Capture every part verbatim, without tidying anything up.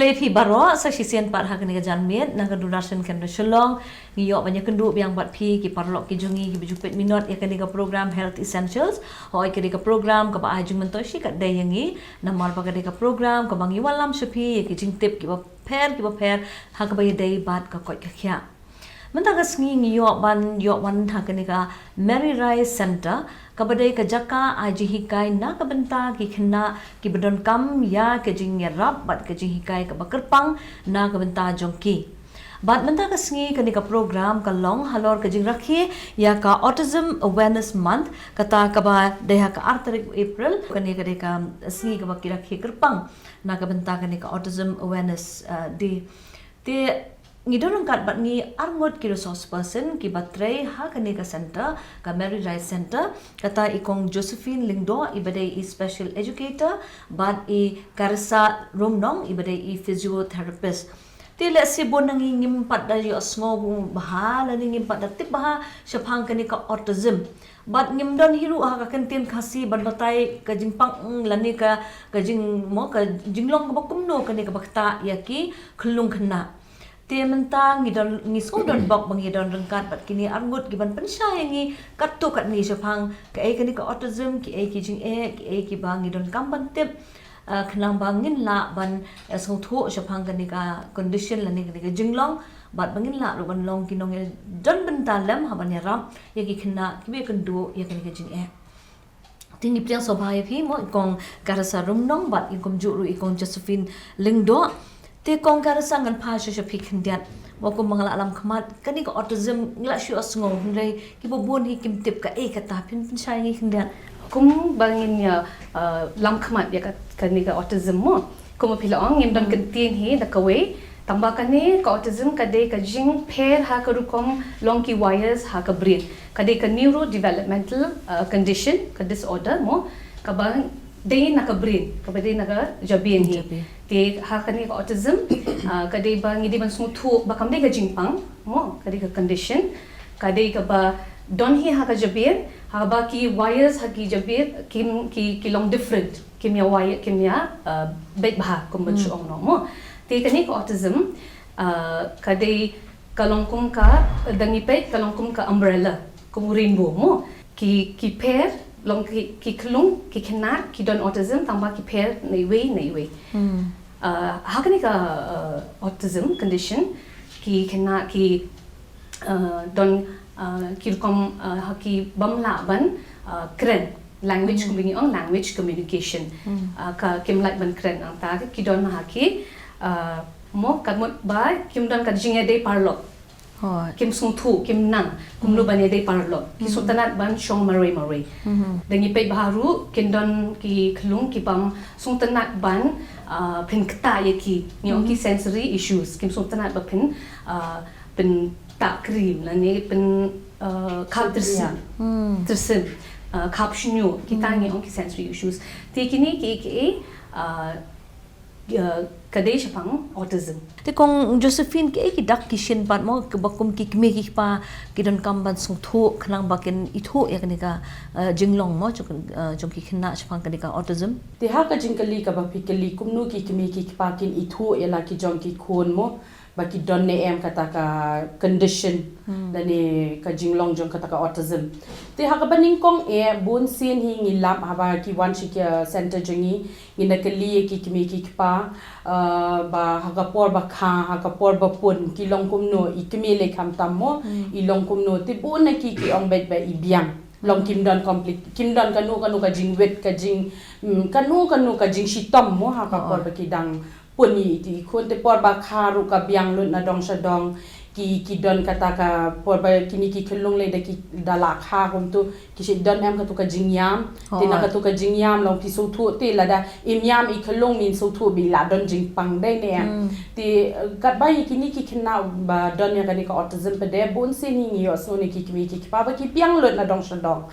Khublei phi baroh sa shisien pat ha kane ka janmiet na ka Doordarshan Kendra Shillong. Ngi ïoh ban ïakynduh biang bad phi ki paralok ki jong ngi kiba ju peit minot ïa kane ka program Health Essentials. Hooid, kane ka program kaba ai jingmyntoi shi katdei ïa ngi, namar ba kane ka program kaba ngi wallam sha phi ïa ki jingtip kiba pher kiba pher ha kaba ïadei bad ka koit ka khiah. Mynta ka sngi ngi ïoh ban ïoh wan ha kane ka Mary Rice Center, kaba dei ka jaka ai jinghikai na ka bynta ki khynnah kiba donkam ïa ka jingïarap bad ka jinghikai kaba kyrpang na ka bynta jong ki. Bad mynta ka sngi kane ka program ka long halor ka jingrakhe ïa ka Autism Awareness Month, kata kaba dei ha ka ar tarik April. Kane ka dei ka sngi kaba ki rakhe kyrpang na ka bynta kane ka Autism Awareness, uh, Day. Te ngi don ryngkat bad ngi arngut ki resource person kiba trei ha kane ka center, ka Mary Rice Center, kata i Kong Josephine Lyngdoh iba dei i special educator, bad i Carissa Rumnong iba dei i physiotherapist. Te lehse bun na ngi ngim pat da ïohsngew bha lane ngim pat da tip bha shaphang kane ka autism. Bad ngim don hi ruh ha ka ktien Khasi ban batai ka jingpang, mm, lane ka, ka jing, mo, ka jinglong kaba kumno kane kaba ktah ïa ki khyllung khynnah. Te mynta ngi don, ngi shu don bok ba ngi don ryngkat bad kine arngut kiban pynshai ïa ngi katto katne shaphang kaei kane ka autism, kiei ki jingeh, kiei kiba ngi donkam ban tip. Ah, khnang ba ngin lah ban, eh, sngewthuh shaphang kane ka condition lane kane ka jinglong, bad ba ngin lah ruh ban long ki nongïadon bynta lem ha ban ïarap ïa ki khynnah kiba ïakynduh ïa kane ka jingeh. Te ngi pdiang sngewbha ïa phi mo i Kong Carissa Rumnong bad i kumjuh ruh i Kong Josephine Lyngdoh. Te Kong Carissa, ngan phai sha sha phi khyndiat. Mo, kum ba nga la lam khmat, kane ka autism ngi la shu ïohsngew, hynrei kiba bun hi kim tip kaei kata, phin pynshai ïa ngi khyndiat. Kum ba ngin ïa, uh, lam khmat ïa ka, kane ka autism mo. Kum ba phi la ong, ngim don kyntien hi da kawei. Tangba kane ka autism ka dei ka jingpher ha ka rukom long ki wires ha ka brain. Ka dei ka neurodevelopmental, uh, condition, ka disorder mo. Kaba dei na ka brain, kaba dei na ka jabieng hi. Jabieng. Te ha kane ka autism, ah, ka dei ba ngi dei ban sngewthuh ba kam dei ka jingpang mo, ka dei ka condition, ka dei kaba don hi ha ka jabieng, haba ki wires ha ki jabieng kim, ki, ki long different, kim ïa wire, kim ïa, ah, beit bha kum ban shu ong noh mo. Te kane ka autism, ah, ka dei ka long kum ka, da ngi peit ka long kum ka umbrella, kum u rainbow mo. Ki, ki pher, long ki, ki khyllung, ki khynnah ki don autism, tangba ki pher na iwei na iwei. Ah, ha kane ka, ah, autism condition, ki khynnah ki, ah, don, ah, ki rukom, ah, ha ki bym lah ban, ah, kren. Language, kum ba ngi ong, language communication. Ah, ka kim lah ban kren, nangta ki don ha ki, ah, mo, ka mut ba kim don ka jingïadei paralok. Hooid. Kim sngewthuh, kim nang kumno ban ïadei paralok. Ki sngewtynnat ban shong marwei marwei. Da ngi peit bha ruh, kin don ki khyllung kibym sngewtynnat ban, ah, pynktah ïa ki, ngi ong ki sensory issues. Kim sngewtynnat ba pyn, ah, pyntah cream lane pyn, ah, khap tyrsim. Tyrsim. Ah, khap shñiuh, kita ngi ong ki sensory issues. Te kine ki, ki, ah, ah, ka dei shaphang autism. Te Kong Josephine, kiei ki dak ki shin pat mo, kiba kum ki kmie ki kpa ki donkam ban sngewthuh khnang ba kin ithuh ïa kane ka, ah, jinglong mo jong, ah, jong ki khynnah shaphang kane ka autism? Te ha ka jingkylli kaba phi kylli, kumno ki kmie ki kpa kin ithuh ïa la ki jong ki khun mo ba ki don ne em kata ka condition lane ka jinglong jong kata ka autism. Te ha kaba nyngkong eh, bun sien hi ngi lap haba ki wan sha ki, ah, center jong ngi, ngi da kylli ïa ki kmie ki kpa, ah, ba ha ka por ba kha, ha ka por ba pun, ki long kumno, i kmie lei khamtam mo, i long kumno, te bun na ki ki ong beit ba i biang. Long kim don compli-, kim don kano kano ka jingwit, ka jing, mm, kano kano ka jingshitom mo, ha ka por ba ki dang pun ïa i, i khun, te por ba kha ruh ka biang lut na dong sha dong. Ki, ki don kata ka por ba kine ki khyllung lei da ki da la kha kumto, ki shu don em katu ka jingïam. Te na katu ka jingïam long phi sngewthuh, te lada im ïam i khyllung, min sngewthuh ba i la don jingpang dei ne em. Te, eh, katba ïa kine ki khynnah ba don ïa kane ka autism pat de, bun sien hi ngi ïohsngew na ki kmie ki kpa ba ki biang lut na dong sha dong.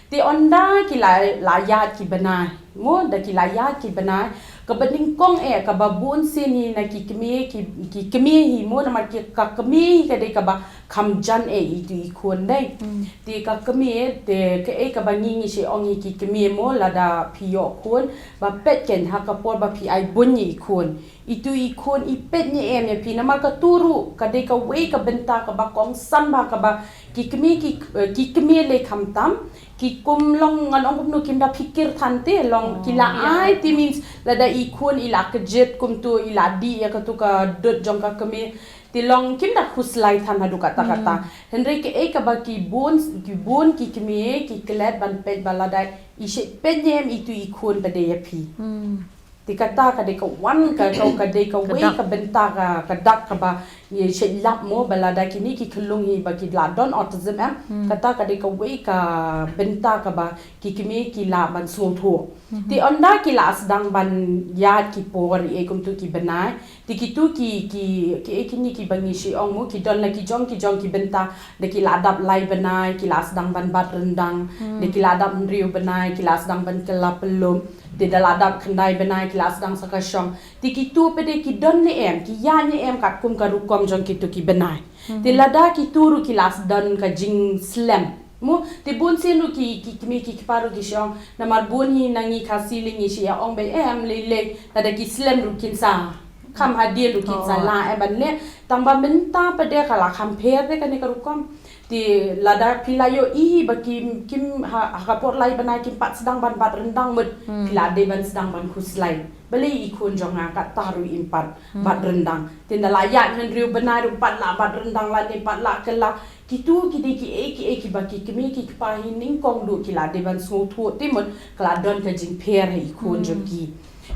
Te ynda ki la, la ïaid ki bnai, Mo da ki la ïaid ki bnai, kaba nyngkong eh, kaba bun sien hi na ki kmie, ki, ki kmie hi mo, namar ki ka kmie hi ka dei kaba kham jan eh itu i khun dei. Te ka kmie, te kaei kaba ngi ngi shu ong hi ki kmie mo, lada phi ïoh khun, ba peit kein ha ka por ba phi ai bun ïa i khun. Itu i khun i peit ne em ïa phi, namar katu ruh ka dei kawei ka bynta kaba kongsan bha kaba ki kmie ki, eh, ki kmie lei khamtam ki kum long ngan ong kumno kim da phikir than te long ki la ai te means lada i khun i la kjit kumtu i la dih ïa katu ka dud jong ka kmie te long kim da khuslai than haduh katta katta. Hynrei kaei kaba ki bun, ki bun ki kmie ki klet ban peit ba lada i shu peit ne em itu i khun pat dei ïa phi. Te kata ka dei ka wan ka, ka, ka dei kawei ka bynta ka, ka dak kaba ngi shu lap mo ba lada kine ki khyllung hi ba ki la don autism em. Kata ka dei kawei ka bynta kaba ki kmie ki lah ban sngewthuh. Te ynda ki la sdang ban ïaid ki por eh kumtu ki bnai. Te kitu ki, ki, ki eh kine kiba ngi shu ong mo ki don la ki jong, ki jong ki bynta da ki la dap lai bnai, ki la sdang ban bat ryndang, da ki la dap hynriew bnai, ki la sdang ban kylla pyllup. Te da la dap khyndai bnai ki la sdang sa ka shong. Te kitu pat de ki don ne em, ki ïaid ne em katkum ka rukom jong kitu ki bnai. Te lada kitu ruh ki la sdang ka jingslem. Mo, te bun sien ruh ki, ki kmie ki kpa ruh ki shong. Namar bun hi na ngi Khasi lei ngi shu ïa ong ba em lei lei. Lada ki slem ruh kin sa kham hadien ruh kin sa lah eh ban leh. Tang ba mynta pat de ka la kham pher de kane ka rukom. Te lada phi la ïohi ba kim, kim ha, ha ka por lai bnai kim pat sdang ban bat ryndang mut phi la dei ban sdang ban khuslai. Balei i khun jong nga kata ruh im pat bat ryndang. Te ynda la ïaid hynriew bnai ruh pat la bat ryndang lane pat la kylla. Kitu ki dei ki eh, ki eh kiba ki kmie ki kpa hi nyngkong duh ki la dei ban sngewthuh te mut ka la don ka jingpher ha i khun jong ki.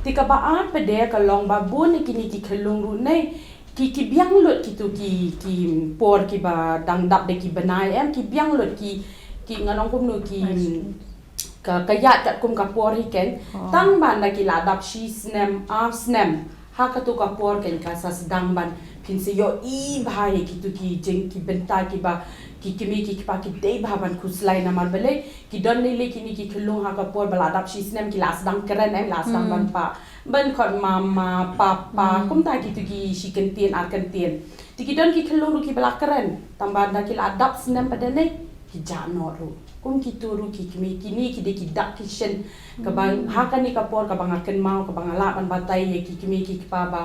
Te kaba ar pat de ka long ba bun na kine ki khyllung ruh ne ki, ki biang lut kitu ki, ki por kiba dang dap da ki bnai em, ki biang lut ki, ki ngan ong kumno ki, ka, ka ïaid katkum ka por hi kein. Tang ba ynda ki la dap shi snem, ar snem. Ha katu ka por kein ka sa sdang ban phin sa ïohi bha ïa kitu ki jing ki bynta kiba ki kmie ki kpa ki dei bha ban khuslai namar balei ki don lei lei kine ki khyllung ha ka por ba la dap shi snem ki la sdang kren em, la sdang ban pah ban khot mama, papa, kumta kitu ki shi kyntien ar kyntien. Te ki don ki khyllung ruh kiba la kren, tang ba ynda ki la dap snem pat de ne ki jah noh ruh. Kum kitu ruh ki kmie kine ki dei ki dak ki shin. Kaba ha kane ka por kaba nga kynmaw kaba nga lah ban batai ïa ki kmie ki kpa ba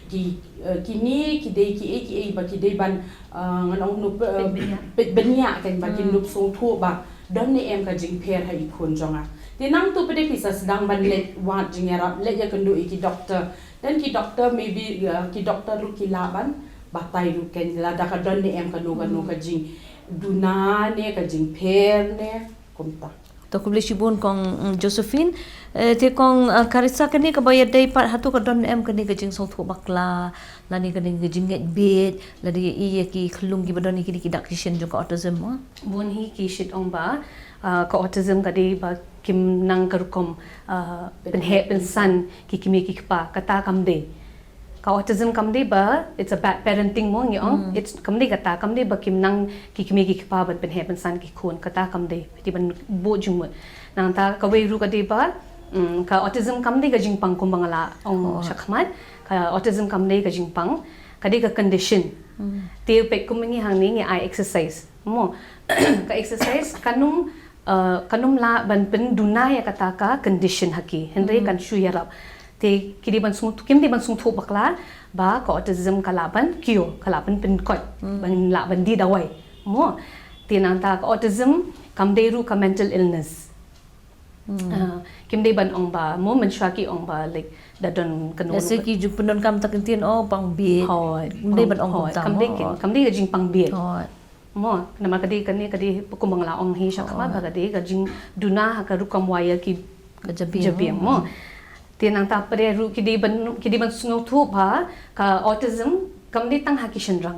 ki, eh, kine ki dei ki eh, ki eh ba ki dei ban, eh, ngan ong kumno, eh, peit bniah kein ba kin ïoh sngewthuh ba don ne em ka jingpher ha i khun jong nga. Te nangtu pat de phi sa sdang ban leit wad jingïarap, leit ïakynduh ïa ki doktor. Then ki doktor maybe, eh, ki doktor ruh ki lah ban batai ruh kein lada ka don ne em kano kano ka jingduna ne ka jingpher ne kumta. To khublei shibun kong, mm, Josephine. Eh, te kong, eh, Carissa kane kaba ïadei pat hato ka don em kane ka jingsngewthuh bakla lane kane ka jingngeit bieit lane ïa ki khyllung kiba don ïa kine ki dak ki shin jong ka autism mo? Bun hi ki shit ong ba, ah, ka autism ka dei ba kim nang ka rukom, ah, pynheh pynsan ki kmie ki kpa, kata kam dei. Ka autism kam dei ba it's a bad parenting mo ngi ong. It's kam dei kata, kam dei ba kim nang ki kmie ki kpa ban pynheh pynsan ki khun, kata kam dei. Phi dei ban buh jingmut. Nangta kawei ruh ka dei ba, mm, ka autism kam dei ka jingpang kumba nga la ong shakhmat. Ka autism kam dei ka jingpang, ka dei ka condition. Te peit kum ngi hangne ngi ai exercise. Mo, ka exercise kan ym, eh, kan ym lah ban pynduna ïa kata ka condition ha ki. Hynrei kan shu ïarap. Te ki dei ban sngewthuh, kim dei ban sngewthuh bakla ba ka autism ka lah ban kiew, ka lah ban pynkoit, ban lah ban die dawai. Mo, te nangta ka autism kam dei ruh ka mental illness. Ah, kim dei ban ong ba mo mynshuwa ki ong ba like da don kano. Lehse ki ju pyndonkam ta kyntien oh pang bieit. Hooid. Kim dei ban ong kumta. Kam dei, kam dei ka jingpang bieit. Hooid. Mo, namar ka dei kane ka dei kumba nga la ong hi shakhmat ba ka dei ka jingduna ha ka rukom wa ïa ki jabieng mo. Te nangta pat de ruh ki dei ban, ki dei ban sngewthuh ba ka autism kam dei tang ha ki shynrang.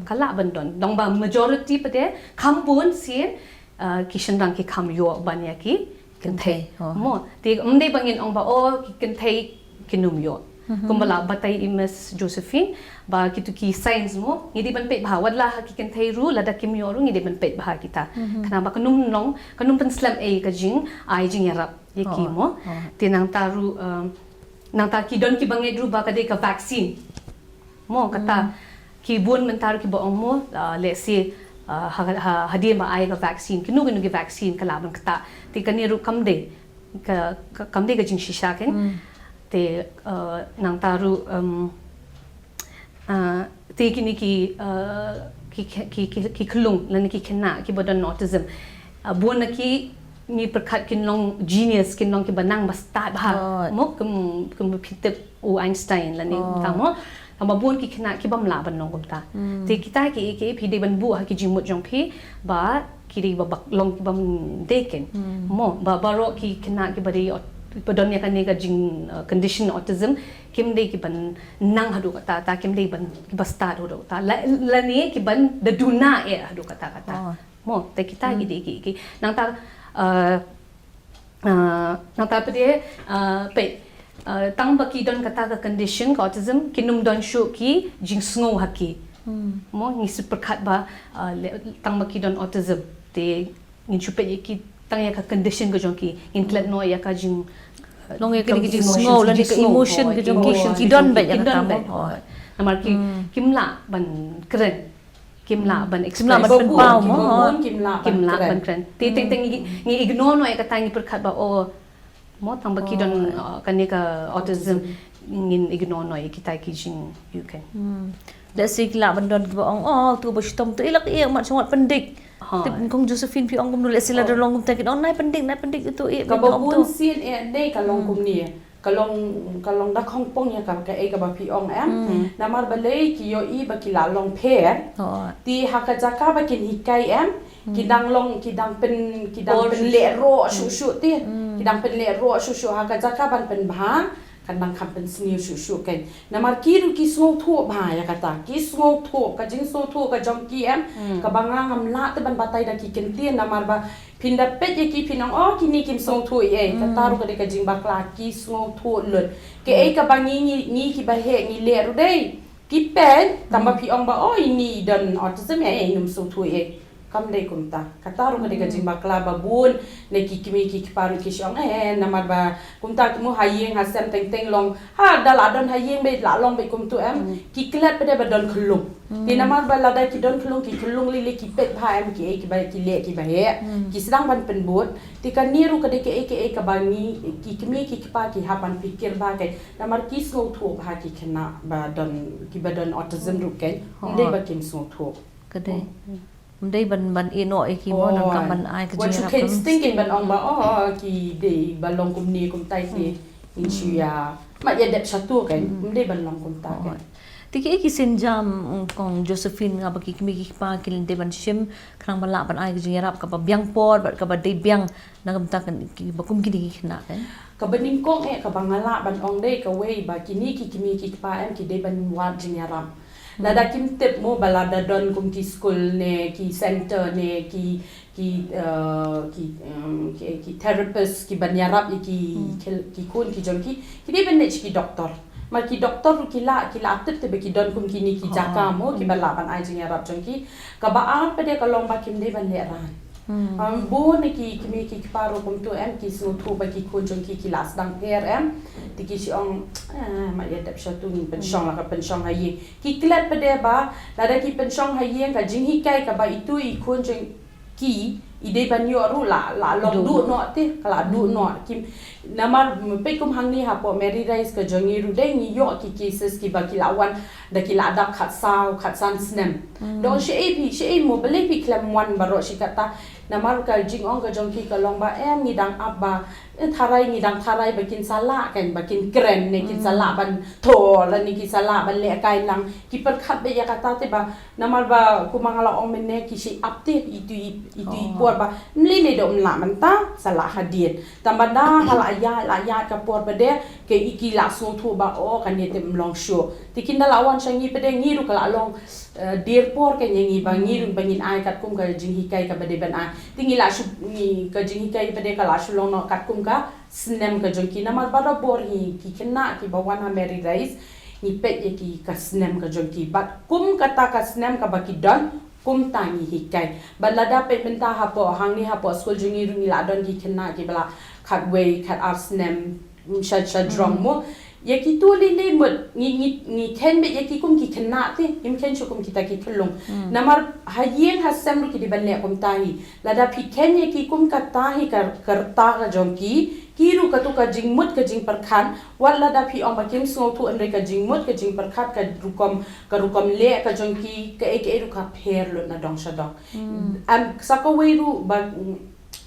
Ka lah ban don. Dang ba majority pat de kham bun sien, ah, ki shynrang ki kham ïoh ban ïa ki kynthei. Mo, te ym dei ba ngin ong ba oh ki kynthei kin ym ïoh. Kumba la batai i Miss Josephine ba kitu ki signs mo ngi dei ban peit bha wat la ha ki kynthei ruh lada kim ïoh ruh ngi dei ban peit bha kita. Khnang ba kan ym long, kan ym pynslem ei ka jingai jingïarap. Ïa ki mo. Te nangta ruh, um, nangta ki don kiba ngeit ruh ba ka dei ka vaccine. Mo kata ki bun mynta ruh kiba ong mo, uh, let's say, uh, ha, ha, hadien ba ai ka vaccine, kino kino ki vaccine ka lah ban ktah. Te kane ruh kam dei ka, ka kam dei ka jingshisha kan. Te, uh, nangta ruh, um, uh, te kine ki, uh, ki, ki, ki, ki khyllung lane ki khynnah kiba don autism. Uh, bun na ki ngi pyrkhat kin long genius, kin long kiba nang ba stad bha. Mo kum, kum phi tip u Einstein lane ta mo. Tangba bun ki khynnah kibym lah ban long kumta. Te kita ki, ki phi dei ban buh ha ki jingmut jong phi ba ki dei ba bak long kibym dei ken. Mo ba baroh ki khynnah kiba dei aut-, ba don ïa kane ka jing, uh, condition autism, kim dei kiban nang haduh kata, ta kim dei ban kiba stad haduh kata. La, lane kiban da duna eh haduh kata kata. Mo te kita ki dei ki, ki nangta, uh, uh, nangta phi dei, uh, phi, uh, tang ba ki don kata ka condition ka autism, kin ym don shuh ki jingsngew ha ki. Mo ngi shu pyrkhat ba, uh, le, tang ba ki don autism te ngin shu peit ïa ki tang ïa ka condition ka jong ki, ngin klet noh ïa ka jing, uh, long ïa ka jingsngew lane ka emotion ka jong ki, ki don beit ïa kata mo. Namar ki, kim lah ban kren, kim lah ban express, ban pynpaw mo. Kim lah ban kren. Te teng teng ngi, ngi ignore noh ïa kata, ngi pyrkhat ba oh mo tang ba ki don, uh, kane ka autism, ngin ignore noh ïa kita ki jing ïa kan. Let's say ki lah ban don kiba ong oh tu ba shitom tu, i lak i mat shong wat pyndik. Te kong Josephine phi ong kumno, let's say lada long kumta kin ong nai pyndik, nai pyndik tu i kaba bun sien eh ne ka long kumne. Ka long, ka long da khongpong ïa ka, kaei kaba phi ong em. Namar balei ki ïohi ba ki la long pher. Te ha ka jaka ba kin hikai em, ki dang long, ki dang pyn, ki dang pynlehroh shuh shuh te. Ki dang pynlehroh shuh shuh ha ka jaka ban pynbha, kan dang kham pynsniew shuh shuh kan. Namar ki ruh ki sngewthuh bha ïa kata. Ki sngewthuh, ka jingsngewthuh ka jong ki em, kaba nga ngam lah te ban batai da ki kyntien, namar ba phin da peit ïa ki phin ong oh kine kim sngewthuh ei ei. Kata ruh ka dei ka jingbakla, ki sngewthuh lut. Kaei kaba ngi, ngi, ngi kiba heh ngi leh ruh dei. Ki peit tang ba phi ong ba oh ini i don autism ei ei, ngam sngewthuh ei. Kam dei kumta. Kata ruh ka dei ka jingbakla ba bun na ki kmie ki kpa ruh ki shu ong eh namar ba kumta ki mut ha ïing ha sem teng teng long. Ha da la don ha ïing beit, la long beit kumtu em. Ki klet pat de ba don khyllung. Te namar ba lada ki don khyllung, ki khyllung lei lei, ki peit bha em kiei kiba ki leh kiba heh. Ki sdang ban pynbud. Te kane ruh ka dei kaei kaei kaba ngi ki kmie ki kpa ki hap ban pyrkhat bha, kaei namar ki sngewthuh bha ki khynnah ba don, kiba don autism ruh, kaei. Ym dei ba kim sngewthuh. Ka dei. Ym dei ban, ban ïeh noh ïa ki mo, nang kam ban ai ka jingïarap. Wat shu khein sting kein ban ong ba oh ki dei ba long kumne kumtai te ngin shu ïa, ma ïa dep shatu, kaei. Ym dei ban long kumta, kaei. Te kiei ki sienjam, mm, kong Josephine, nga ba ki kmie ki kpa ki dei ban shim khnang ba lah ban ai ka jingïarap kaba biang por bad kaba dei biang na ka bynta ki, kiba kum kine ki khynnah, kaei. Kaba nyngkong eh kaba nga lah ban ong dei kawei ba kine ki kmie ki kpa em ki dei ban wad jingïarap. Lada kim tip mo ba lada don kum ki skul ne ki center ne ki, ki, eh, ki, em, ki, ki therapist kiban ïarap ïa ki, ki, ki khun ki jong ki, ki dei ban leit sha ki doktor. Ma ki doktor ruh ki lah, ki lah tip te ba ki don kum kine ki jaka mo kiba lah ban ai jingïarap jong ki. Kaba ar pat de ka long ba kim dei ban lehrain. Um, bun na ki kmie ki kpa ruh kumtu em, ki sngewthuh ba ki khun jong ki ki la sdang pher em. Te ki shu ong, eh, ma ïa dep shatu, ngin pynshong, la ka pynshong ha ïing. Ki klet pat de ba lada ki pynshong ha ïing, ka jinghikai kaba itu i khun jong ki i dei ban ïoh ruh la, la long duh noh te, ka la duh noh. Ki, namar peit kum hangne hapoh Mary Rice ka jong ngi ruh dei ngi ïoh ki cases kiba ki la wan da ki la dap khatsaw khatsan snem. Dong shaei phi, shaei mo, balei phi khlem wan baroh shi katta? Namar ka jingong ka jong ki ka long ba em ngi dang ap ba, eh, tharai, ngi dang tharai ba kin sa lah, kaei, ba kin kren ne kin sa lah ban thoh lane kin sa lah ban lehkai lang. Ki pyrkhat beit ïa kata te ba namar ba kumba nga la ong mynne ki shu ap te itu i, itu i por ba ym lei lei da ym lah mynta, sa lah hadien. Tangba da ka la ïaid, la ïaid ka por pat de, kaei, ki la sngewthuh ba oh kane te ym long shuh. Te kin da la wan sha ngi pat de, ngi ruh ka la long, eh, dier por, kaei, ïa ngi ba ngi ruh ba ngin ai katkum ka jinghikai kaba dei ban ai. Te ngi la shu, ngi, ka jinghikai pat de ka la shu long noh katkum ka snem ka jong ki. Namar barabor hi ki khynnah kiba wan ha Mary Rice ngi peit ïa ki ka snem ka jong ki. Bad kum kata ka snem kaba ki don, kumta ngi hikai. Bad lada peit mynta hapoh, hangne hapoh skul jong ngi ruh ngi la don ki khynnah kiba la khatwei, khat ar snem, mm, sha, sha jrong mo. Ïa kitu lei lei mut, ngi, ngi, ngi khein beit ïa ki kum ki khynnah te, ngim khein shuh kum kita ki khyllung. Namar ha ïing ha sem ruh ki dei ban leh kumta hi. Lada phi khein ïa ki kum kata hi ka, ka rta ka jong ki, ki ruh katu ka jingmut ka jingpyrkhat, wat lada phi ong ba kim sngewthuh hynrei ka jingmut ka jingpyrkhat ka rukom, ka rukom leh ka jong ki, kaei kaei ruh ka pher lut na dong sha dong. Em, sa kawei ruh ba,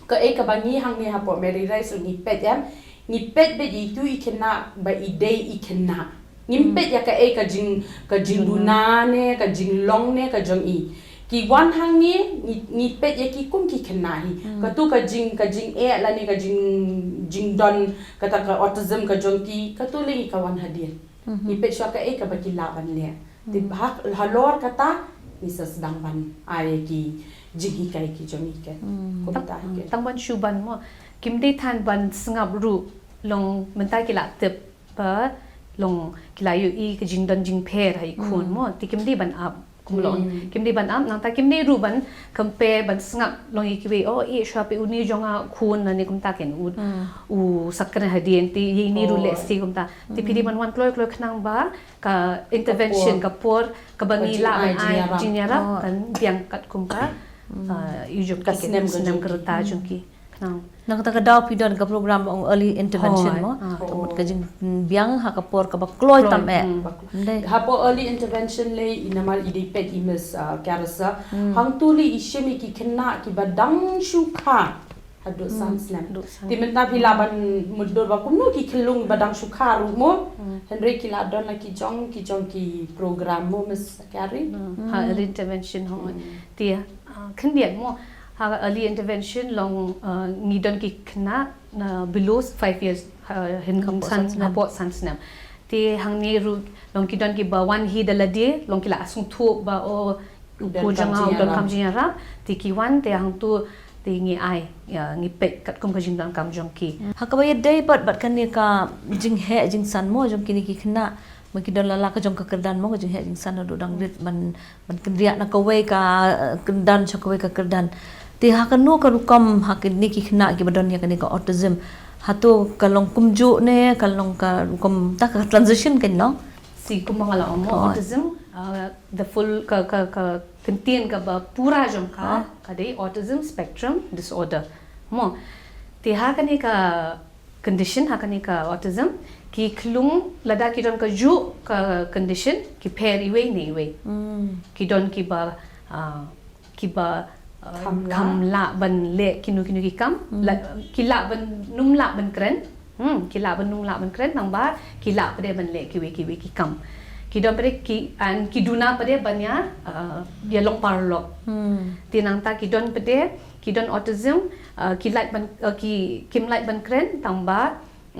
kaei kaba ngi hangne hapoh Mary Rice ruh ngi peit em, ngi peit beit ïa itu i khynnah ba i dei i khynnah. Ngim peit ïa kaei ka jing, ka jingduna ne, ka jinglong ne, ka jong i. Ki wan hangne, ngi, ngi peit ïa ki kum ki khynnah hi. Katu ka jing, ka jingeh lane ka jing, jingdon, kata ka autism ka jong ki, katu lei ka wan hadien. Ngi peit shuwa kaei kaba ki lah ban leh. Te bha halor kata, ngi sa sdang ban ai ki jinghikai ki jong i ke. Kumta hi ke. Tang ban shu ban mo. Kim dei than ban sngap ruh long mynta ki la tip ba long ki la ïohi ka jingdon jingpher ha i khun mo. Te kim dei ban ap. Kum long. Kim dei ban ap, nangta kim dei ruh ban compare ban sngap long ïa kiwei. Oh, eh, shuwa phi uni jong nga khun lane kumta ken u, u sa kren hadien te ïa ini ruh leh si kumta. Te phi dei ban wan kloi kloi khnang ba ka intervention, ka por, kaba ngi lah ban ai jingïarap kan biang katkum ka, ah, ïa jong ki, ka snem ka rta jong ki. Khnang. Na kata ka daw phi don ka program ba ong early intervention mo. Ka mut ka jingbiang ha ka por kaba kloi tam eh. Hapoh early intervention lei i namar i dei peit i Miss, ah, Carissa. Hangtu lei i shim ïa ki khynnah kiba dang shu kha. Haduh san snem. Te mynta phi lah ban mutdur ba kumno ki khyllung ba dang shu kha ruh mo. Hynrei ki la don la ki jong, ki jong ki program mo Miss Carrie. Ha early intervention ho. Te, ah, khyndiat mo. Ha early intervention long, ah, ngi don ki khynnah na below five years, ah, hapoh san snem. Te hangne ruh long ki don kiba wan hi da lade, long ki la sngewthuh ba oh u khun jong nga u donkam jingïarap, te ki wan, te hangtu, te ngi ai, ïa, ngi peit katkum ka jingdonkam jong ki. Ha kaba ïadei pat bad kane ka jingheh jingsan mo jong kine ki khynnah, ma ki don la la ka jong ka kyrdan mo ka jingheh jingsan haduh dang rit ban, ban kynriah na kawei ka, eh, kyrdan sha kawei ka kyrdan. Te ha kano ka rukom ha kine ki khynnah kiba don ïa kane ka autism. Hato ka long kumjuh ne, ka long ka rukom ta ka transition kan long. Si kumba nga la ong mo, autism, uh, the full ka, ka, ka kyntien kaba pura jong ka, ka dei autism spectrum disorder. Mo, te ha kane ka condition, ha kane ka autism, ki khyllung lada ki don kajuh ka condition, ki pher iwei ne iwei. Ki don kiba, ah, kiba, ah, kham lah ban leh kino kino ki kam, la, ki lah ban, nym lah ban kren. Hmm, ki lah ban, nym lah ban kren, nangba ki lah pat de ban leh kiwei kiwei ki kam. Ki don pat de ki, and ki duna pat de ban ïa, ah, ïa long paralok. Te nangta ki don pat de, ki don autism, ah, ki lait ban, ah, ki, kim lait ban kren, tangba,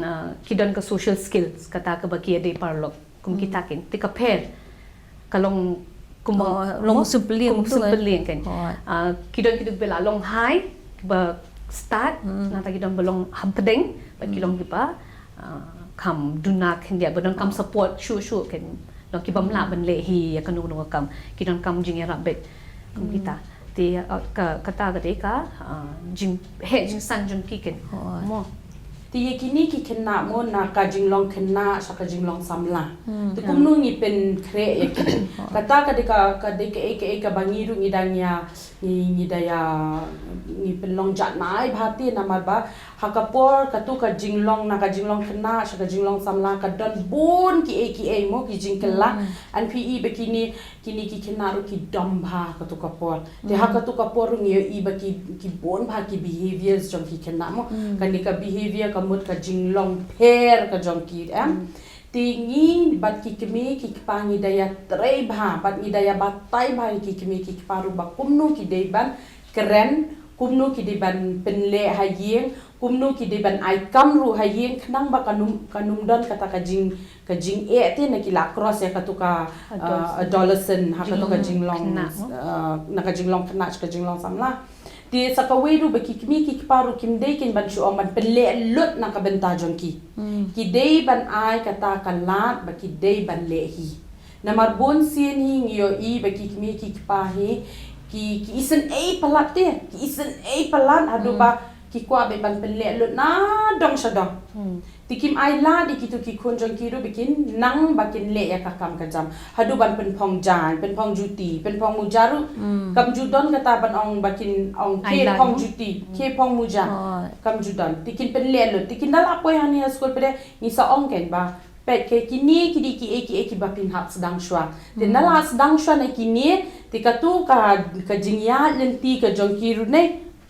ah, ki don ka social skills, kata kaba ki ïadei paralok. Kum kita kin, te ka pher. Ka long kum, oh, long symphony kum symphony kan. Ah, ki don kiba la long high, ba start, nangta ki don ba long hapdeng, bad ki long kiba, ah, kham duna khyndiat, ba donkam support shuh shuh kan. Long kiba ym lah ban leh hi ïa kano kano ka kam. Ki donkam jingïarap beit. Kum kita. Te, uh, ka, kata ka dei ka, uh, jingheh jingsan jong ki kin. Mo. Te ïa kine ki khynnah mo na ka jinglong khynnah sha ka jinglong samla. Te kumno ngi pynkhreh ïa ki. Kata ka dei ka, ka dei kaei kaei kaba ngi ruh ngi dang ïa, ngi, ngi da ïa, ngi pynlong jatnai bha te namar ba ha ka por katu ka jinglong na ka jinglong khynnah sha ka jinglong samla ka don bun kiei kiei mo ki jingkylla. An phi i ba kine, kine ki khynnah ruh ki dom bha katu ka por. Te ha katu ka por ruh ngi ïohi ba ki, ki bun bha ki behaviors jong ki khynnah mo. Kane ka behavior ka mut ka jinglong pher ka jong ki em. Te ngi bad ki kmie ki kpa ngi da ïa trei bha, bad ngi da ïa batai bha ïa ki kmie ki kpa ruh ba kumno ki dei ban kren, kumno ki dei ban pynleh ha ïing, kumno ki dei ban ai kam ruh ha ïing khnang ba kan ym, kan ym don kata ka jing, ka jingeh te na ki la cross ïa katu ka, uh, adolescent, ha katu ka jinglong, uh, na ka jinglong khynnah sha ka jinglong samla. Te sa kawei ruh ba ki kmie ki kpa ruh kim dei kin ban shu ong ban pynleh lut na ka bynta jong ki. Ki dei ban ai kata ka lad ba ki dei ban leh hi. Namar bun sien hi ngi ïohi ba ki kmie ki kpa hi ki, ki isynei palat te, ki isynei palat haduh ba ki kwah beit ban pynleh lut na dong sha dong. Te kim ai lad ïa kitu ki khun jong ki ruh ba kin nang ba kin leh ïa ka kam ka jam. Haduh ban pynphong jaiñ, pynphong juti, pynphong muja ruh. Kam ju don kata ban ong ba kin ong, ai, khie lad phong mo juti, khie phong muja. Kam ju don. Te kin pynleh lut. Te kin da la poi hangne ha skul pat de, ngi sa ong kein ba, peit, kine ki dei kiei kiei kiba phin hap sdang shuwa. Te na la sdang shuwa na kine, te katu ka, ka jingïaid lynti ka jong ki ruh ne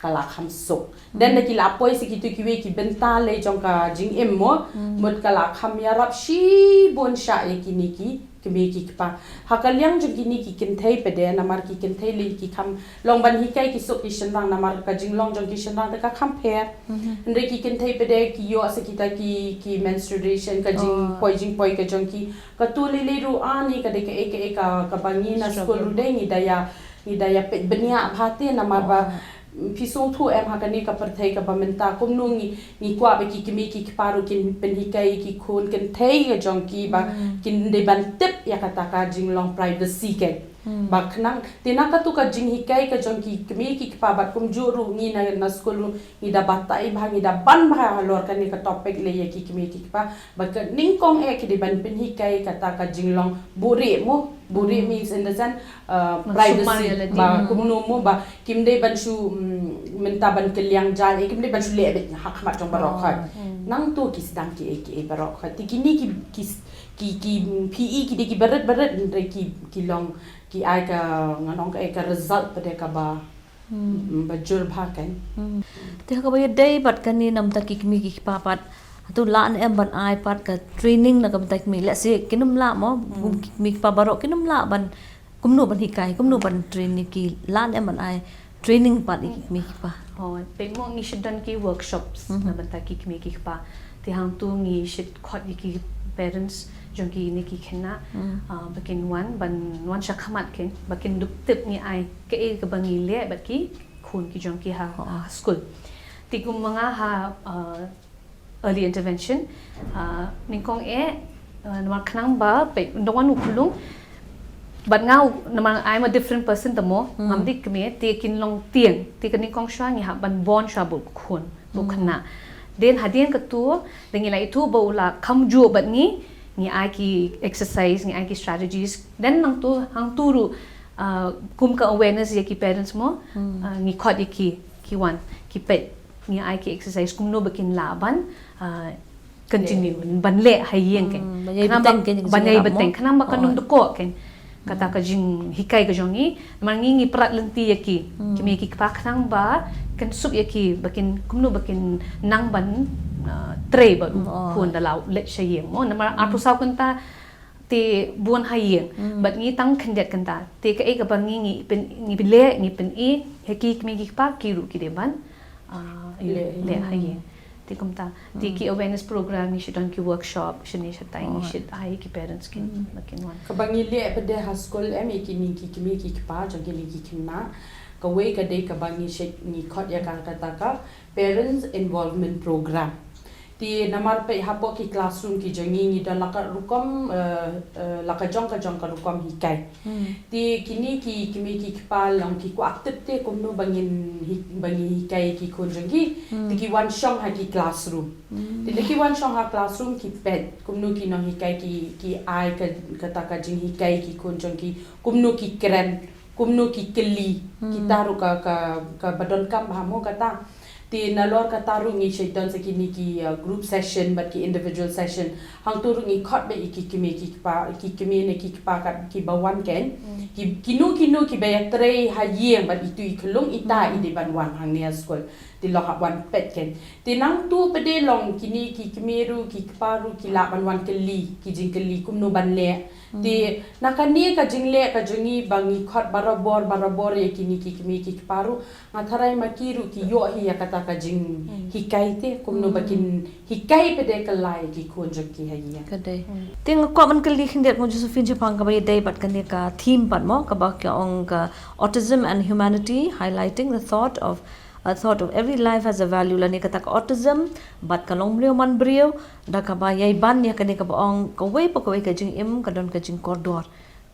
ka la kham suk. Dang da ki la poi sha kitu kiwei ki bynta lei jong ka jingim mo, mut ka la kham ïarap shibun shah ïa kine ki kmie ki kpa. Ha ka liang jong kine ki kynthei pat de, namar ki kynthei lei ki kham long ban hikai ki suk ki shynrang, namar ka jinglong jong ki shynrang te ka kham pher. Hynrei ki kynthei pat de ki ïoh sha kita ki, ki menstruation, ka jingpoi jingpoi ka jong ki. Katu lei lei ruh ani ka dei kaei kaei ka, kaba ngi na skul ruh de ngi da ïa, ngi da ïa peit bniah bha te, namar ba phi sngewthuh em, ha kane ka pyrthei kaba mynta kumno ngi, ngi kwah ba ki kmie ki kpa ruh kin pynhikai ki khun kynthei ka jong ki ba kin dei ban tip ïa kata ka jinglong privacy kein. Ba khnang te na katu ka jinghikai ka jong ki kmie ki kpa bad kumjuh ruh ngi na, na skul ruh ngi da batai bha, ngi da ban bha halor kane ka topic lei ïa ki kmie ki kpa. Ba ka nyngkong eh ki dei ban pynhikai kata ka jinglong buhrieh mo. Buhrieh means in the sense, uh, privacy. Ba kumno mo ba kim dei ban shu, mm, mynta ban kylliang jaiñ, eh, kim dei ban shu leh beit ha khmat jong baroh khoit. Nangtu ki sdang kiei kiei baroh khoit. Te kine ki, ki, ki, ki P E ki dei kiba rit ba rit, hynrei ki, ki long, ki ai ka, ngan ong ka, eh, ka result pat de kaba, mm, ba jur bha kein. Te ha kaba ïadei bad kane namar ki kmie ki kpa pat, hato lah ne em ban ai pat ka training na ka bynta ki kmie, let's say, kin ym lah mo, ki kmie ki kpa baroh kin ym lah ban, kumno ban hikai, kumno ban train ïa ki, lah ne em ban ai training pat ïa ki kmie ki kpa? Oh, peit mo, ngi shu don ki workshops na bynta ki kmie ki kpa. Te hangtu ngi shu khot ïa ki parents jong kine ki khynnah, ah, ba kin wan, ban wan sha khmat kein, ba kin dup tip ngi ai kaei kaba ngi leh bad ki khun ki jong ki ha, ha skul. Te kum ma nga ha, ah, early intervention, ah, nyngkong eh, ah, namar khnang ba, peit, ynda wan u khyllung, bad nga u, namar I'm a different person te mo, ngam dei kmie, te kin long tieng, te ka nyngkong shuwa ngi hap ban bond shuwa bad u khun, bad u khynnah. Then hadien katu, lada ngi la ithuh ba u la kham juh bad ngi, ngi ai ki exercise, ngi ai ki strategies. Then nangtu, hangtu ruh, ah, kum ka awareness ïa ki parents mo, ah, ngi khot ïa ki, ki wan, ki peit, ngi ai ki exercise, kumno ba kin lah ban, ah, continue, ban leh ha ïing kein. Ban ïai bteng kein, khnang ba kan ym dkoh kein kata ka jinghikai ka jong ngi. Namar ngi ngi prat lynti ïa ki kmie ki kpa khnang ba kan suk ïa ki ba kin, kumno ba kin nang ban, ah, trei bad u khun da la leit sha ïing mo. Namar arphew saw kynta te bun ha ïing. Bad ngi tang khyndiat kynta. Te kaei kaba ngi ngi pyn, ngi leh, ngi pyni ha ki kmie ki kpa, ki ruh ki dei ban, ah, leh ha ïing. Te kumta, te ki awareness program, ngi shu don ki workshop shane shatai, ngi shu ai ki parents kin, ba kin wan. Kaba ngi leh pat de ha skul em ïa kine ki kmie ki kpa jong kine ki khynnah. Kawei ka dei kaba ngi shu, ngi khot ïa ka kata ka parents involvement program. Te namar peit hapoh ki classroom ki jong ngi, ngi don la ka rukom, eh, eh, la ka jong ka jong ka rukom hikai. Te kine ki kmie ki kpa long ki kwah tip te kumno ba ngin hi, ba ngin hikai ki khun jong ki. Te ki wan shong ha ki classroom. Te lada ki wan shong ha classroom ki peit kumno ki nonghikai ki, ki ai ka, kata ka jinghikai ki khun jong ki, kumno ki kren, kumno ki kylli. Kita ruh ka, ka, kaba donkam bha mo kata. Te nalor kata ruh ngi shu don sa kine ki, uh, group session bad ki individual session. Hangtu ruh ngi khot beit ïa ki kmie ki kpa, ki kmie ne ki kpa kat kiba wan kein. Ki, kino kino kiba ïatrei ha ïing bad itu i khyllung, ita i dei ban wan hangne ha skul. Te long hap wan peit kein. Te nangtu pat de long kine ki kmie ruh ki kpa ruh ki lah ban wan kylli, ki jingkylli kumno ban leh. Te na kane ka jingleh ka jong ngi ba ngi khot barabor barabor ïa kine ki kmie ki kpa ruh, nga tharai ma ki ruh ki ïoh hi ïa kata ka jinghikai te kumno ba kin hikai pat de kylla ïa ki khun jong ki ha ïing. Ka dei. Te nga kwah ban kylli khyndiat mo Josephine shaphang kaba ïadei bad kane ka theme pat mo, kaba ka ong ka autism and humanity, highlighting the thought of, a thought of every life has a value, lane kata ka autism bad ka long briew man briew, da kaba ïai ban ïa kane kaba ong kawei pa kawei ka jingim ka don ka jingkordor.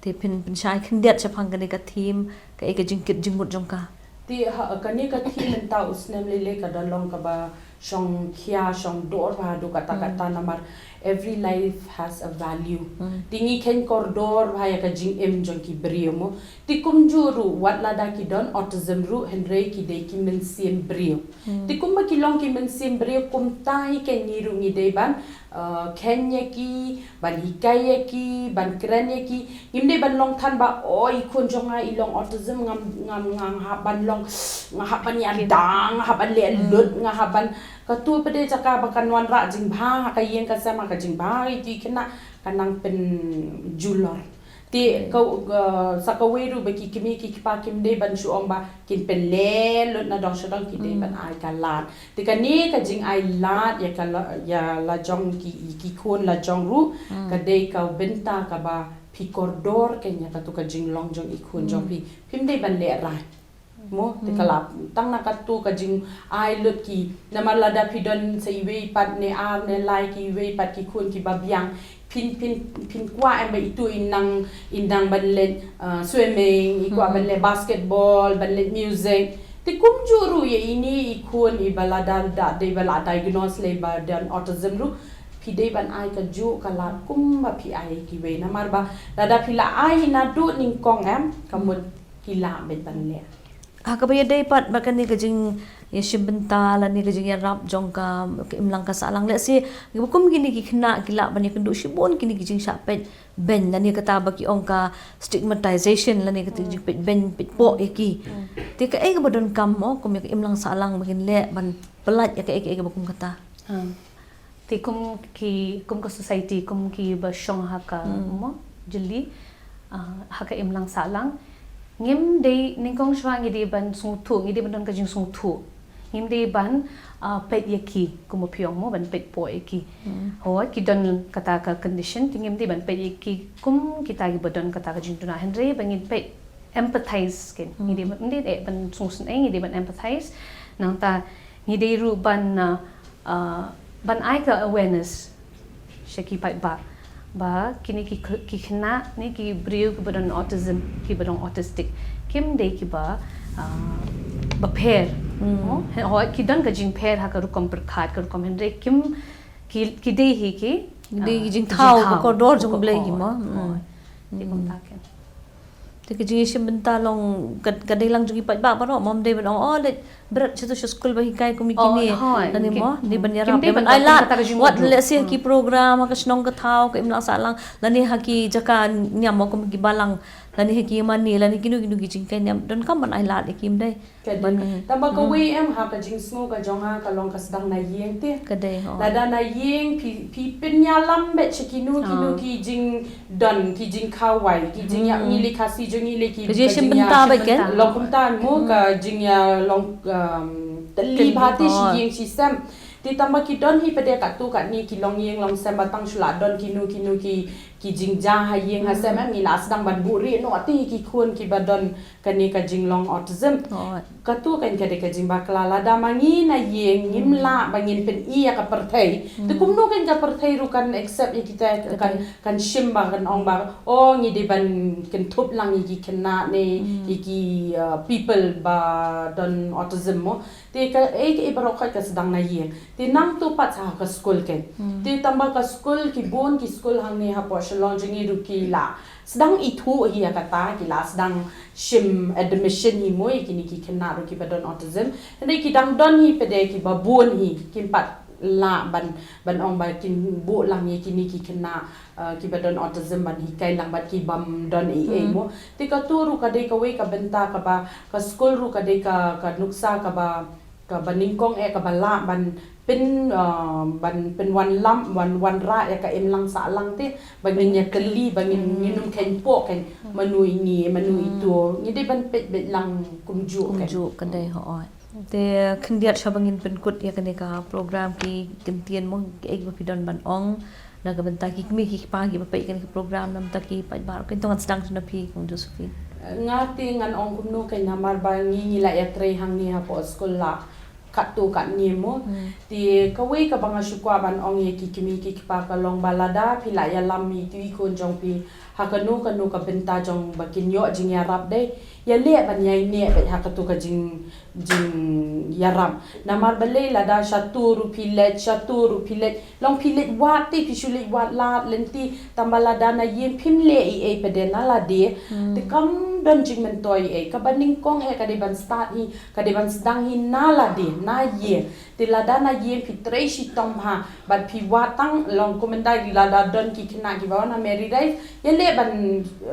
Te phin, phin shai khyndiat shaphang kane ka theme, kaei ka jingkit jingmut jong ka? Te ha, kane ka theme mynta u snem lei lei ka da long kaba shong khia, shong dor bha haduh katta katta namar every life has a value. Te ngi kheiñ kordor bha ïa ka jingim jong ki briew mo. Te kumjuh ruh wat lada ki don autism ruh hynrei ki dei ki mynsiem briew. Te kumba ki long ki mynsiem briew kumta hi kein ngi ruh ngi dei ban, uh, kheiñ ïa ki, ban hikai ïa ki, ban kren ïa ki. Ngim dei ban long than ba, o, i khun jong nga i long autism, ngam, ngam, ngam hap ban long, nga hap ban ïada, nga hap ban leh lut, nga hap ban, kato pat de jaka ba kan wanrah jingbha ha ka ïing ka sem, ha ka jingbha ïa ki khynnah, kan nang pynjulor. Te ka, ka, sa kawei ruh ba ki kmie ki kpa kim dei ban shu ong ba kin pynleh lut na dong sha dong, ki dei ban ai ka lad. Te kane ka jingai lad ïa ka la, ïa la jong ki, ki khun la jong ruh, ka dei ka bynta kaba phi kordor kein ïa kato ka jinglong jong i khun jong phi. Phim dei ban lehrain. Mo, te ka la tang na kato ka jingai lut ki. Namar lada phi don sa iwei pat ne ar ne lai ki iwei pat ki khun kiba biang. Phin, phin, phin kwah em ba itu in nang, in nang ban leit, uh, swimming, i kwah ban leit basketball, ban leit music. Te kumjuh ruh ïa ine i khun iba lada da, da iba la diagnose lei ba don autism ruh. Phi dei ban ai kajuh ka lad kumba phi ai kiwei. Namar ba lada phi la ai naduh nyngkong em, ka mut ki lah beit ban leh. Ha kaba ïadei pat bad kane ka jingïashim bynta lane ka jingïarap jong ka, ka imlang ka sahlang, lehse kiba kum kine ki khynnah ki lah ban ïakynduh shibun kine ki jingshah peit beiñ lane kata ba ki ong ka stigmatization lane kata jingpeit beiñ peit poh ïa ki. Te kaei kaba donkam mo kum ïa ka imlang sahlang ba kin leh ban pyllait ïa kaei kaei kaba kum kata? Te kum ki, kum ka society, kum kiba shong ha ka mo jylli, ah, ha ka imlang sahlang, ngim dei, nyngkong shuwa ngi dei ban sngewthuh, ngi dei ban don ka jingsngewthuh. Ngim dei ban, ah, peit ïa ki kum u phi ong mo, ban peit poh ïa ki. Hooid ki don kata ka condition, te ngim dei ban peit ïa ki kum kita kiba don kata ka jingduna, hynrei ba ngin peit, empathize kein. Ngi dei ban, ngi dei ban sngewsynei, ngi dei ban empathize. Nangta ngi dei ruh ban, uh, uh, ban ai ka awareness sha ki paidbah ba kine ki, ki khynnah ne ki briew kiba don autism, kiba don autistic, kim dei kiba, uh, bapher. Hooid ki don ka jingpher ha ka rukom pyrkhat, ka rukom, hynrei kim, ki, ki dei hi ki, ki dei ki jingthaw, ka kordor jong U Blei ki mo. Te kumta kein. Te ka jingïashim bynta long ka, ka dei lang jong ki paidbah baroh, mom dei ban ong, o, leit bret shato sha skul ba hikai kum ïa kine. Lane mo, dei ban ïarap, dei ban ai lad. Wat lehse ha ki program ha ka shnong ka thaw, ka imlang sahlang, lane ha ki jaka niam mo kum ki balang, lane ha ki ïingmane, lane kino kino ki jinghikai niam, donkam ban ai lad ïa ki, ym dei? Ka dei. Tangba kawei em ha ka jingsngew ka jong nga ka long ka sdang na ïing te. Ka dei, hooid. Lada na ïing phi, phi pynïalam beit sha kino kino ki jingdon, ki jingkhawai, ki jingïa, ngi lei Khasi jong ngi lei ki, ka jingïashim bynta beit kein. Long kumta mo, ka jingïalong, um, tylli bha te shi ïing shi sem. Te tangba ki don hi pat de katto katne ki longïing longsem ba tang shu la don kino kino ki, ki jingjia ha ïing ha sem em, ngi la sdang ban buhrieh noh te ki khun kiba don kane ka jinglong autism. Kato kein ka dei ka jingbakla, lada ma ngi na ïing ngim lah ba ngin pyni ïa ka pyrthei, te kumno kein ka pyrthei ruh kan accept ïa kita, kan, kan shim ba, kan ong ba, o, ngi dei ban kynthup lang ïa ki khynnah ne ïa ki, uh, people ba don autism mo. Te kaei kaei baroh khoit ka sdang na ïing. Te nangta pat sa ha ka skul kein. Te tangba ka skul, ki bun ki skul hangne hapoh Shillong jong ngi ruh ki la sdang ithuh hi ïa kata, ki la sdang shim admission hi mo ïa kine ki khynnah ruh kiba don autism. Hynrei ki dang don hi pat de kiba bun hi, kim pat lah ban, ban ong ba kin buh lang ïa kine ki khynnah, uh, kiba don autism ban hikai lang bad ki bym don ei ei mo. Te kato ruh ka dei kawei ka bynta kaba, ka skul ruh ka dei ka, ka nuksa kaba, kaba nyngkong eh kaba lah ban pyn, uh, ban pynwanlam, wan, wanrah ïa ka imlang sahlang te, ba ngin ïa kylli, ba ngin, ngin ym kheiñ poh kein, mano i ngi, mano ito, ngi dei ban peit beit lang kumjuh kein. Kumjuh, ka dei, hooid. Te khyndiat shuwa ba ngin pynkut ïa kane ka program, ki ktien mo, kiei kiba phi don ban ong na ka bynta ki kmie ki kpa kiba peit kane ka program, na bynta ki paidbah ruh kein, to ngan sdang sha na phi Kong Josephine. Nga te ngan ong kumno kein, namar ba ngi ngi la ïatrei hangne hapoh skul la katto katne mo. Te kawei kaba nga shu kwah ban ong ïa ki kmie ki kpa ka long ba lada phi la ïalam ïa itu i khun jong phi ha kano kano ka bynta jong ba kin ïoh jingïarap de, ïaleh ban ïaineh beit ha kato ka jing, jingïarap. Namar balei lada shatu ruh phi leit, shatu ruh phi leit, long phi leit wad te, phi shu leit wad lad lynti, tang ba lada na ïing phim leh ei ei pat de na lade, te kam don jingmyntoi ei ei. Kaba nyngkong eh ka dei ban start hi, ka dei ban sdang hi na lade, na ïing. Te lada na ïing phi trei shitom bha, bad phi wad tang, long kumne lada don ki khynnah kiba wan ha Mary Rice, ïaleh ban,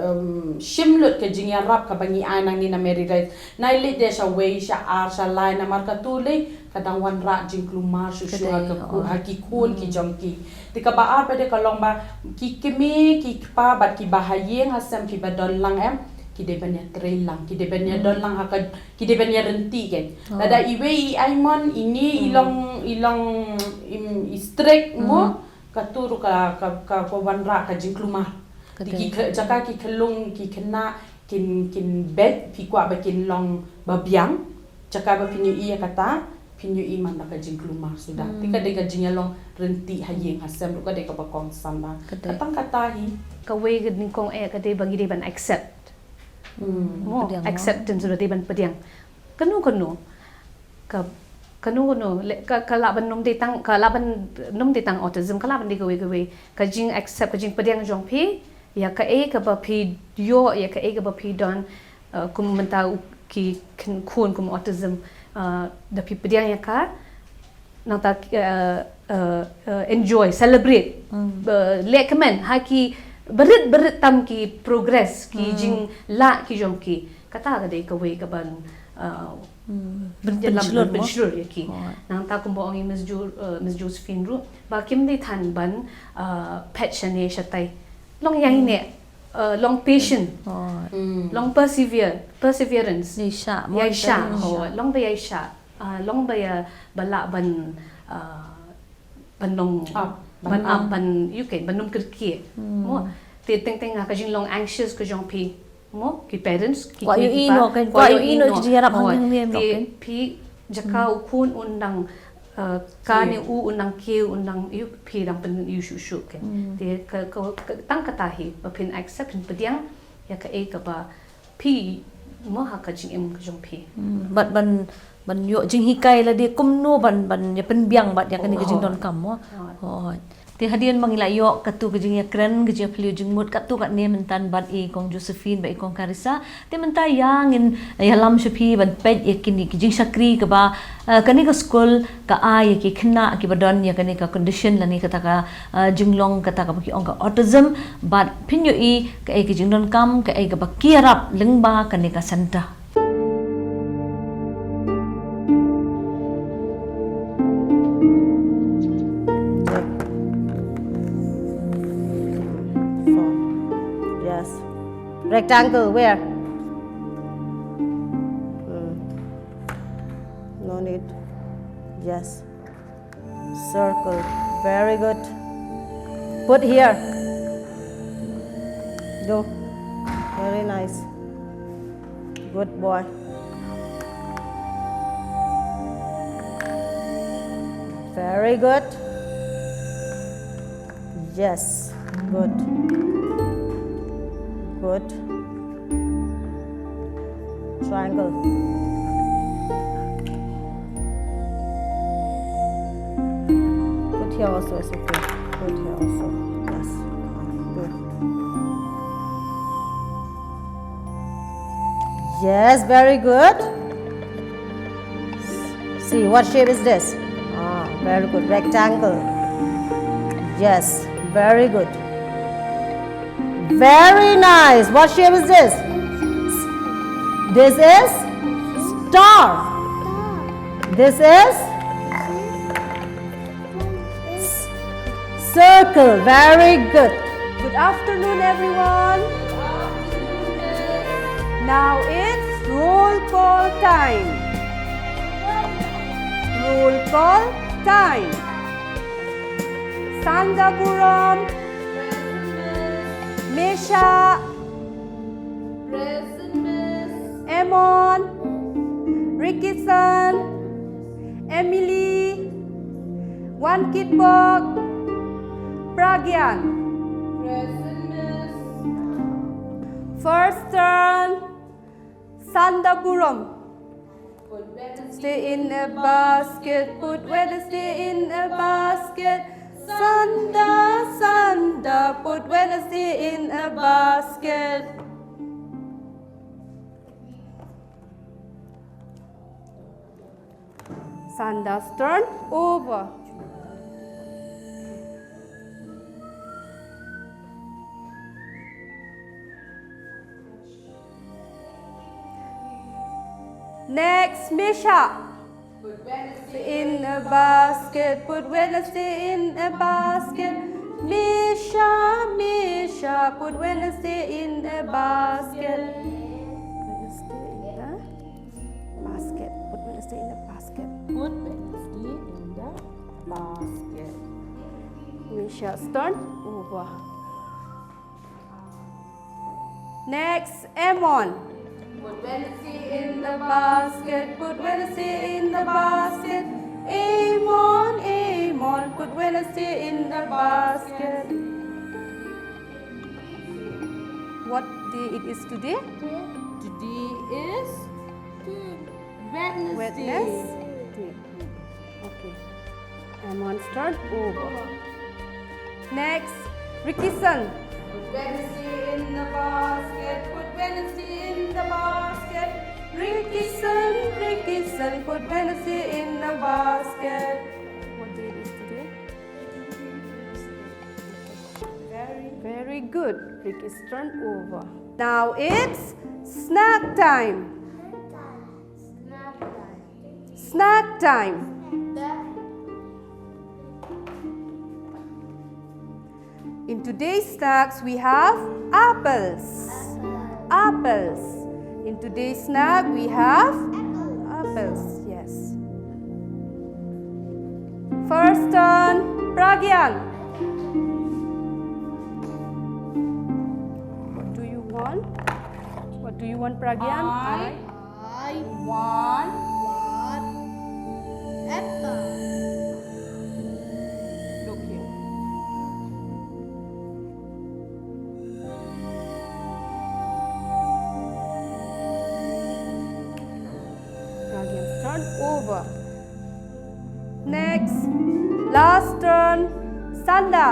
um, shim lut ka jingïarap kaba ngi ai nangne na Mary Rice. Nai leit de sha wei, sha ar, sha lai, namar kato lei ka dang wanrah jingkulmar shuh shuh ha ka ku-, ha ki khun ki jong ki. Te kaba ar pat de ka long ba ki kmie ki kpa bad kiba ha ïing ha sem kiba don lang em, ki dei ban ïatrei lang, ki dei ban ïadon lang ha ka, ki dei ban ïaryntih kein. Lada iwei i ai mon, ine i long, i long, im, i strict mo, kato ruh ka, ka, ka, ka wanrah ka jingkulmar. Te ki kh-, jaka ki khyllung ki khynnah kin, kin beit, phi kwah ba kin long babiang, jaka ba phin ïohi ïa kata, phin ïohi man la ka jingkulmar suda. Te ka dei ka jingïalong ryntih ha ïing ha sem ruh ka dei kaba kongsan bha. Ka dei. Ka tang kata hi. Kawei ka nyngkong eh ka dei ba ngi dei ban accept. Mo, pdiang, acceptance ruh dei ban pdiang. Kano kano ka, kano kano le, ka, ka lah ban ym dei tang, ka lah ban ym dei tang autism, ka lah ban dei kawei kawei. Ka jing accept, ka jingpdiang jong phi ïa kaei kaba phi ïoh, ïa kaei kaba phi don, uh, kum mynta u, ki khun, khun kum autism, uh, da phi pdiang ïa ka, nangta, uh, uh, uh, enjoy, celebrate. Uh, leh kmen ha ki barit barit tam ki progress, ki jinglah ki jong ki. Kata ka dei kawei kaban, uh, pynshlur, pynshlur ïa ki. Nangta kumba ong i Miss Jo-, uh, Miss Josephine ruh, ba kim dei than ban, uh, peit shane shatai. Long ïaineh, uh, long patient, long persevere, perseverance. Ïaishah, ïaishah, long ba ïaishah. Ah, long ba ïa, ba lah ban, ah, ban long, ban ap, ban ïoh kein, ban ym kyrkieh. Mo, te teng teng ha ka jinglong anxious ka jong phi. Mo, ki parents, ki kwah ïohi noh, kwah ïohi noh ki jingïarap hangne. Te phi jaka u khun un dang, ah, kane u un dang kiew, un dang ïoh, phi dang pyn-ïoh shuh shuh kein. Te ka, ka, ka, tang kata hi ba phin accept, phin pdiang ïa kaei kaba phi mo ha ka jingim ka jong phi. Bad ban, ban ïoh jinghikai lade kumno ban, ban ïa pynbiang bad ïa kane ka jingdonkam mo. Te hadien ba ngi la ïoh katu ka jingïakren, ka jingïaphylliew jingmut katu katne mynta bad i Kong Josephine bad i Kong Carissa. Te mynta ïa ngin ïalam sha phi ban peit ïa kine ki jingshakri kaba, eh, kane ka skul ka ai ïa ki khynnah kiba don ïa kane ka condition lane kata ka, eh, jinglong kata kaba ki ong ka autism. Bad phin ïohi kaei ka jingdonkam, kaei kaba ki ïarap lyngba kane ka centre. Yes. Rectangle, where? Hmm. No need. Yes. Circle. Very good. Put here. Do. Very nice. Good boy. Very good. Yes. Good. Good. Triangle. Put here also, it's okay. Put here also. Yes. Good. Yes, very good. See, what shape is this? Ah, very good. Rectangle. Yes, very good. Very nice. What shape is this? This is star. This is circle. Very good. Good afternoon, everyone. Now it's roll call time. Roll call time. Sandaburam. Mesha. Present, miss. Amon. Ricketson. Emily. Wankitbok. Pragyan. Present, miss. First turn. Sanda Burom. Put Wednesday in a basket, put Wednesday in a basket. Sanda, Sanda, put Wednesday in a basket. Sanda's turn. Over. Next, Misha. Put Wednesday in a basket, put Wednesday in a basket. Misha, Misha, put Wednesday in a basket. Wednesday in the basket. Put Wednesday in the basket. Put Wednesday in the basket. Misha's turn. Over. Next, Amon. Put Wednesday in the basket, put Wednesday in the basket. Amon, Amon, put Wednesday in the basket. What day it is today? Today is Wednesday. Wednesday. Okay. Amon's turn. Over. Next, Rickison. Put Wednesday in the basket. Put Wednesday in the basket. Rickison, Rickison, put Wednesday in the basket. What day is today? Very, very good. Rickison's turn. Over. Now it's snack time. Snack time. In today's snacks, we have apples. Apples. In today's snack, we have apples. Yes. First turn, Pragyan. What do you want? What do you want, Pragyan? I I want one apple. Look here. Again, start over. Next, last turn, Sanda.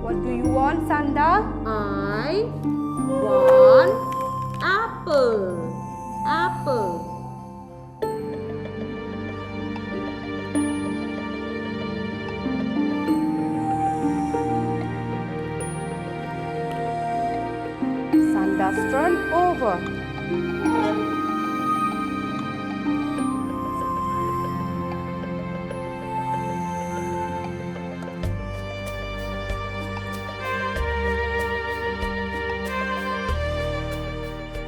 What do you want, Sanda? I want apple. Apple. Sanda's turn. Over.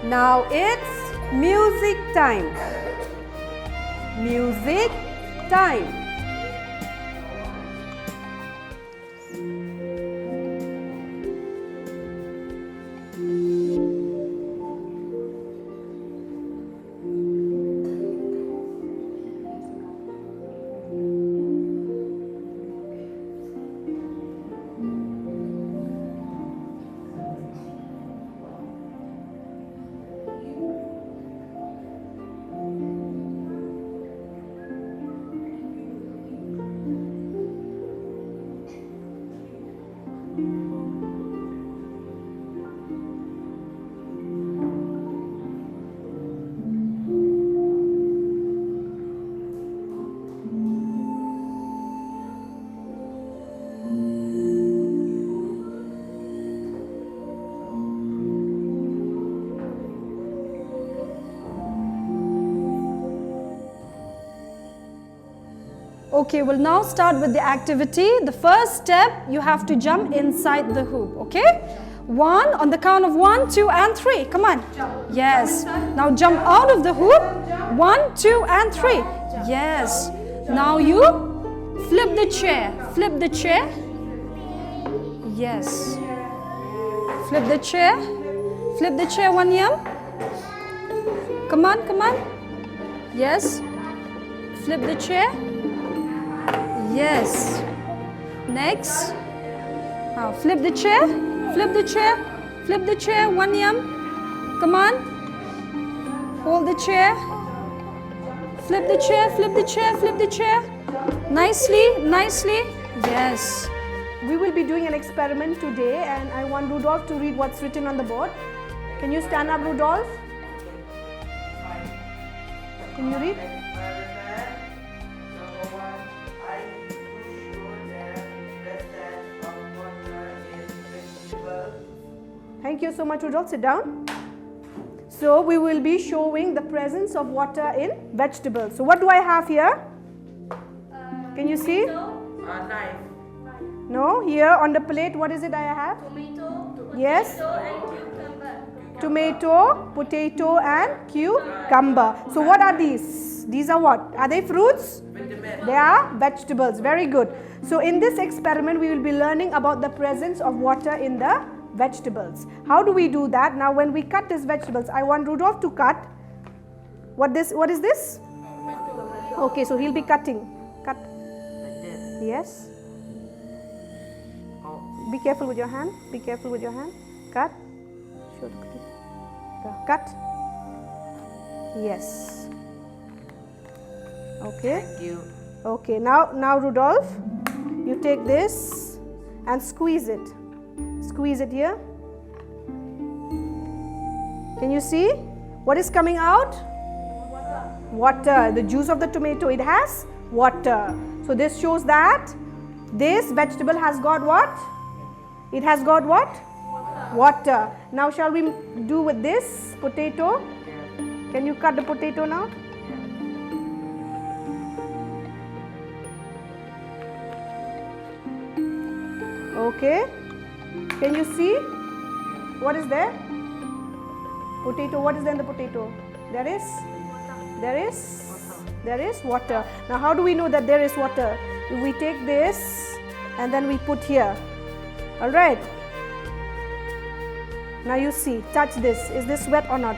Now it's music time. Music time. Okay, we'll now start with the activity. The first step, you have to jump inside the hoop, okay? One, on the count of one, two, and three. Come on. Yes. Now jump out of the hoop. One, two, and three. Yes. Now you flip the chair. Flip the chair. Yes. Flip the chair. Flip the chair, Waniam. Come on, come on. Yes. Flip the chair. Yes. Next. Now flip the chair. Flip the chair. Flip the chair. One yam. Come on. Hold the chair. Flip the chair. Flip the chair. Flip the chair. Nicely. Nicely. Yes. We will be doing an experiment today, and I want Rudolph to read what's written on the board. Can you stand up, Rudolph? Can you read? Thank you so much, Rudolph. Sit down. So we will be showing the presence of water in vegetables. So what do I have here? Can you see? Uh, knife. No, here on the plate, what is it I have? Tomato, Yes. potato and cucumber. Tomato, potato, and cucumber. So what are these? These are what? Are they fruits? They are vegetables. Very good. So in this experiment, we will be learning about the presence of water in the vegetables. How do we do that? Now, when we cut these vegetables, I want Rudolph to cut. What this? What is this? Okay, so he'll be cutting. Cut. Yes. Be careful with your hand. Be careful with your hand. Cut. Show the clean. Cut. Yes. Okay. Thank you. Okay. Now, now Rudolph, you take this and squeeze it. Squeeze it here. Can you see what is coming out? Water. The juice of the tomato, it has water. So this shows that this vegetable has got what? It has got what? Water. Now shall we do with this potato? Can you cut the potato now? Okay. Can you see what is there? Potato. What is there in the potato? There is, there is, there is water. Now, how do we know that there is water? We take this and then we put here. All right. Now you see, touch this. Is this wet or not?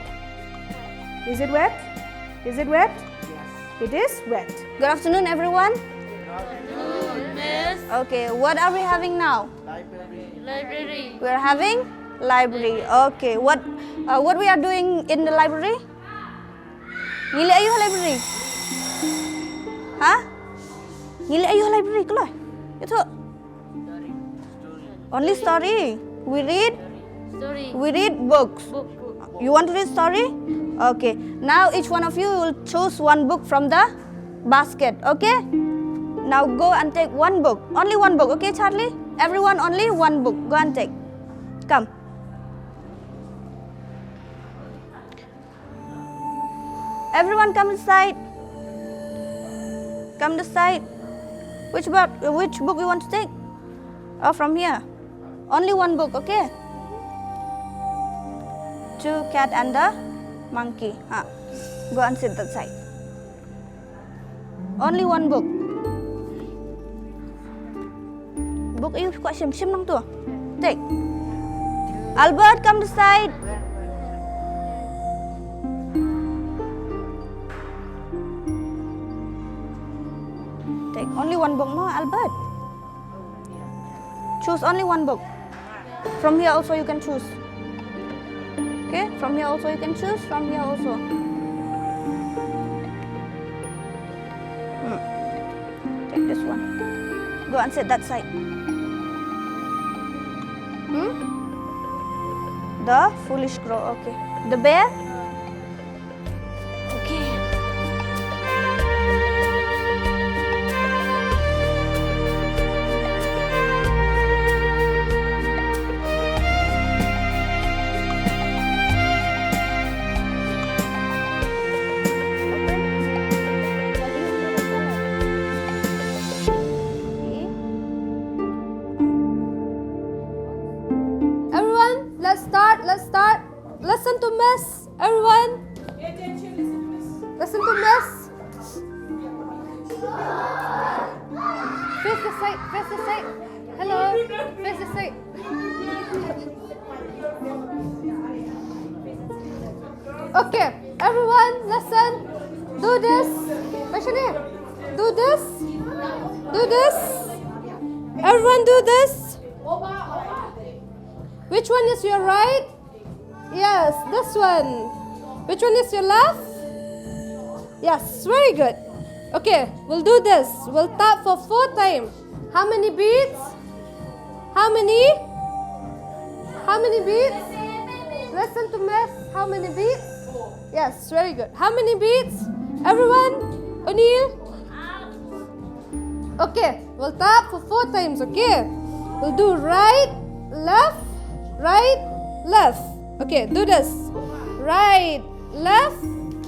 Is it wet? Is it wet? It is wet. Good afternoon, everyone. Miss. Okay, what are we having now? Library. We're having library. Okay, what uh, what we are doing in the library? Ngi leh aïu ha library? Ha? Ngi leh aïu ha library, kloi? Ïathuh. Only story. We read Story. We read books. Book. Book. You want to read story? Okay. Now each one of you will choose one book from the basket. Okay? Now go and take one book. Only one book. Okay, Charlie? Everyone only one book. Go and take. Come. Everyone come this side. Come this side. Which book, which book you want to take? Oh, from here. Only one book, okay? Two cat and the monkey. Ha. Go and sit that side. Only one book. Book aïu phi kwah shim, shim nangtu. Take. Albert, come this side. Take only one book, no, Albert. Choose only one book. From here also you can choose. Okay, from here also you can choose, from here also. Hmm. Take this one. Go and sit that side. Hmm? The Foolish Crow, okay. The bear? Okay. Everyone, let's start, let's start. Listen to Miss. Everyone. Listen to Miss. Face the side, face the side. Hello. Face the side. Okay, everyone, listen. Do this. What's your name? Do this. Do this. Everyone do this. Which one is your right? Yes, this one. Which one is your left? Yes, very good. Okay, we'll do this. We'll tap for four times. How many beats? How many? How many beats? Listen to Miss. How many beats? Yes, very good. How many beats? Everyone? O'Neill? Okay, we'll tap for four times, okay? We'll do right, left, right, left. Okay, do this. Right, left,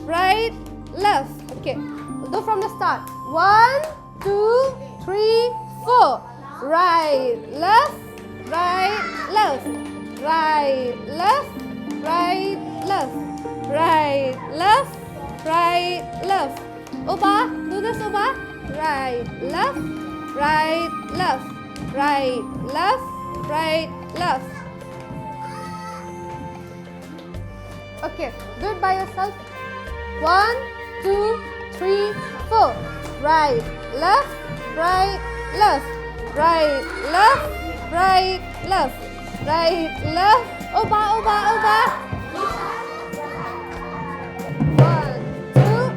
right, left. Okay, we'll do from the start. One, two, three, four. Right, left, right, left. Right, left, right, left. Right, left, right, left. Uba, do this, Uba. Right, left, right, left. Right, left, right, left. Okay, do it by yourself. One, two, three, four. Right, left, right, left. Right, left, right, left. Right, left. Uba, Uba, Uba. One, two.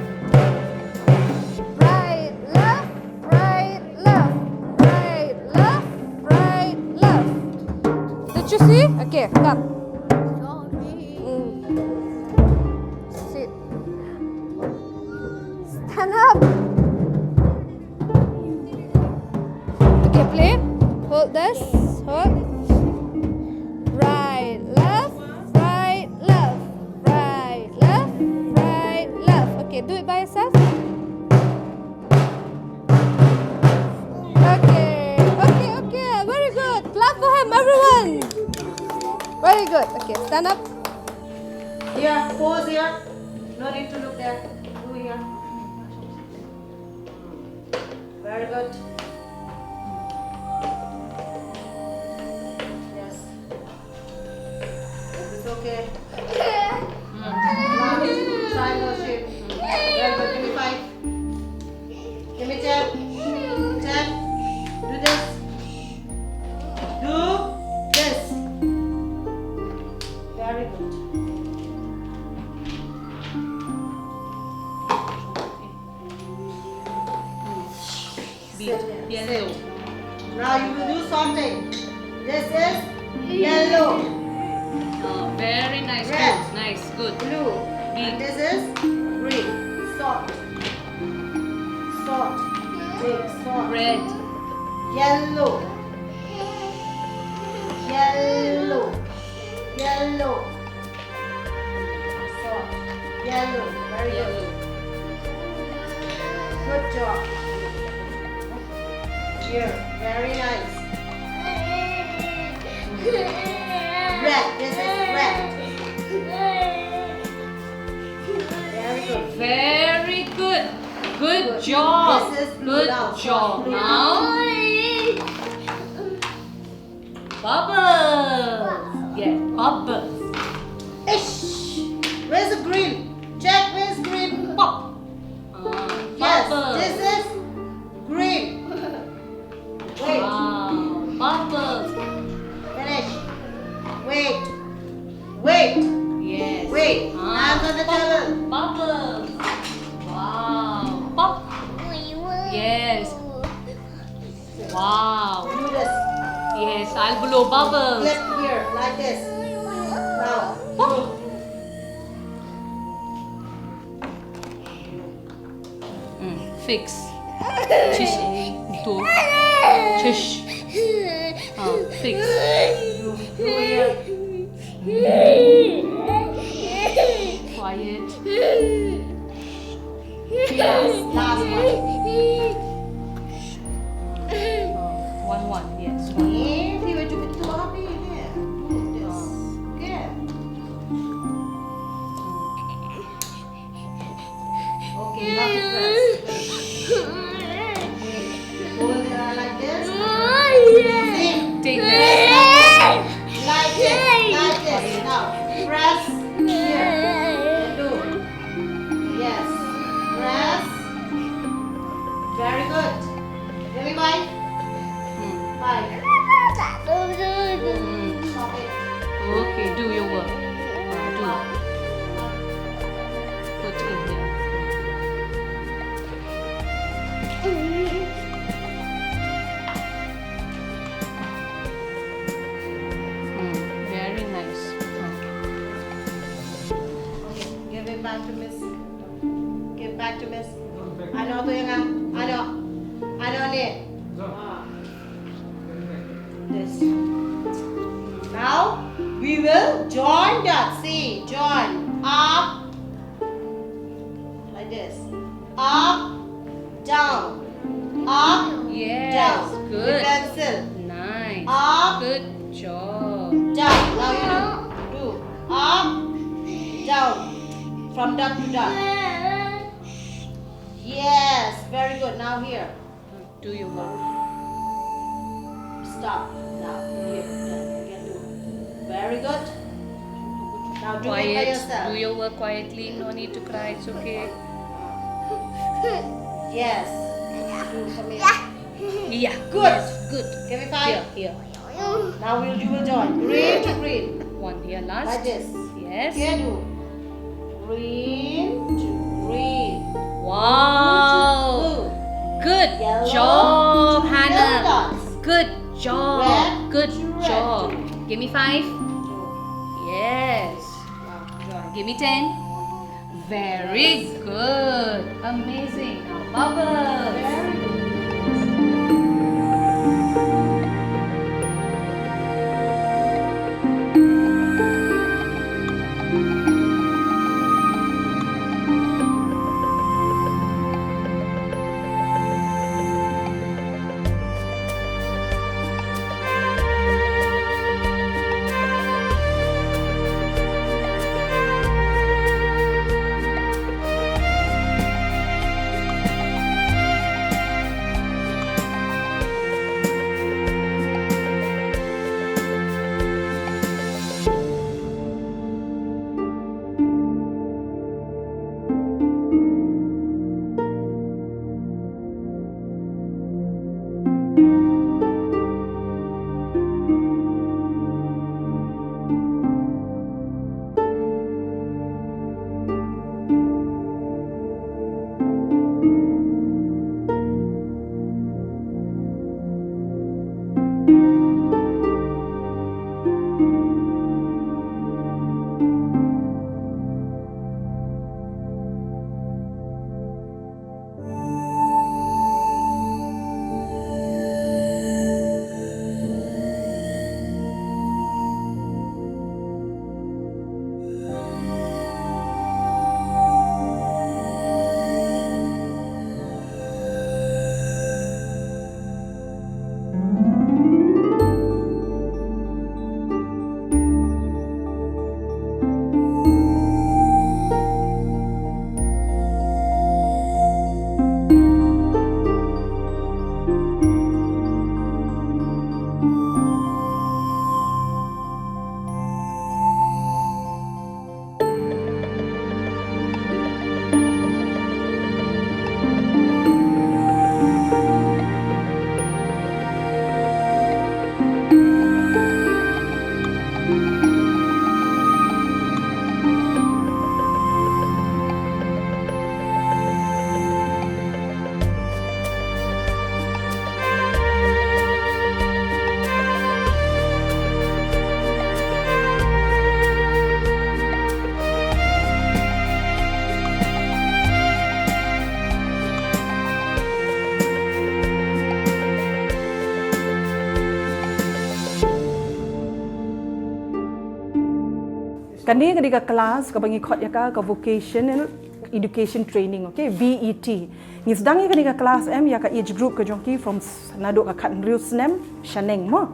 Right, left, right, left. Right, left, right, left. Did you see? Okay, come. Mm. Sit. Stand up. Okay, play. Hold this. Hold. Right, left, right, left. Right, left, right, left. Okay, do it by yourself. Okay, okay, okay. Very good. Clap for him, everyone. Very good. Okay, stand up. Here, pose here. No need to look there. Do here. Very good. Yes. It's okay. Mm. Last triangle shape. Very good. Give me five. Give me ten. Ten. Do this. Do this. Very good. Beat. Yellow. Now you will do something. This is yellow. Oh, very nice. Red. Good. Nice. Good. Blue. Beat. And this is green. Salt. Salt. Big salt. Red. Yellow. Yellow. Yellow. So, yellow. Very good. Yellow. Good job. Here, very nice. Red. This is red. Very good. Very good. Good job. This is blue. Good job. Now. Bubbles. Yes, bubbles. Ish. Where's the green? Jack, where's green? Pop. Ah, yes, bubbles. This is green. Wait. Wow, bubbles. Finish. Wait. Wait. Yes. Wait. Ah, hands on the table. Bubbles. Wow. Pop. Yes. Wow. Do this. Yes, I'll blow bubbles. Clap here, like this. Now. Oh. Mm, fix. Shush. Two. Shush. Ah, fix. Do, do here. Quiet. Yes, last one. One, one, yes. One. Eh, dia baju betul habis dia. Good. Yes. Good. Okay, you have to press. Hold it like this. Same. Take this. Like this. Like this. Now, press here. And do. Yes. Press. Okay, do your work. Uh, do. Put in here. Mm, very nice. Mm. Okay, give it back to Miss. Give back to Miss. Ano to yung ano? Ano? Ano ni? Ah. This. Now we will join that. See, join. Up. Like this. Up, down. Up, yes, down. Good. With pencil. Nice. Up. Good job. Down. Now you do. Do. Up, down. From dot to dot. Yes. Very good. Now here. Do your work. Stop. Now, here, done. Again, do. Very good. Now do it by yourself. Quiet. Do your work quietly. No need to cry. It's okay. Yes. Do, come here. Yeah. Good. Yes, good. Give me five. Here, here. Now we'll, you will join. Green to green. One here last. Like this. Yes. Here do. Green to green. Wow. Blue to blue. Good job, Hannah. Yellow to yellow dots. Good job. Red to red. Good job. Give me five. Yes. Wow, joy. Give me ten. Very good. Amazing. Now, bubbles. Very good. Kane ka dei ka class kaba ngi khot ïa ka, ka vocational education training, okay, V E T. Ngi sdang ïa kane ka class em ïa ka age group ka jong ki from s-, naduh ka khathynriew snem shaneng mo.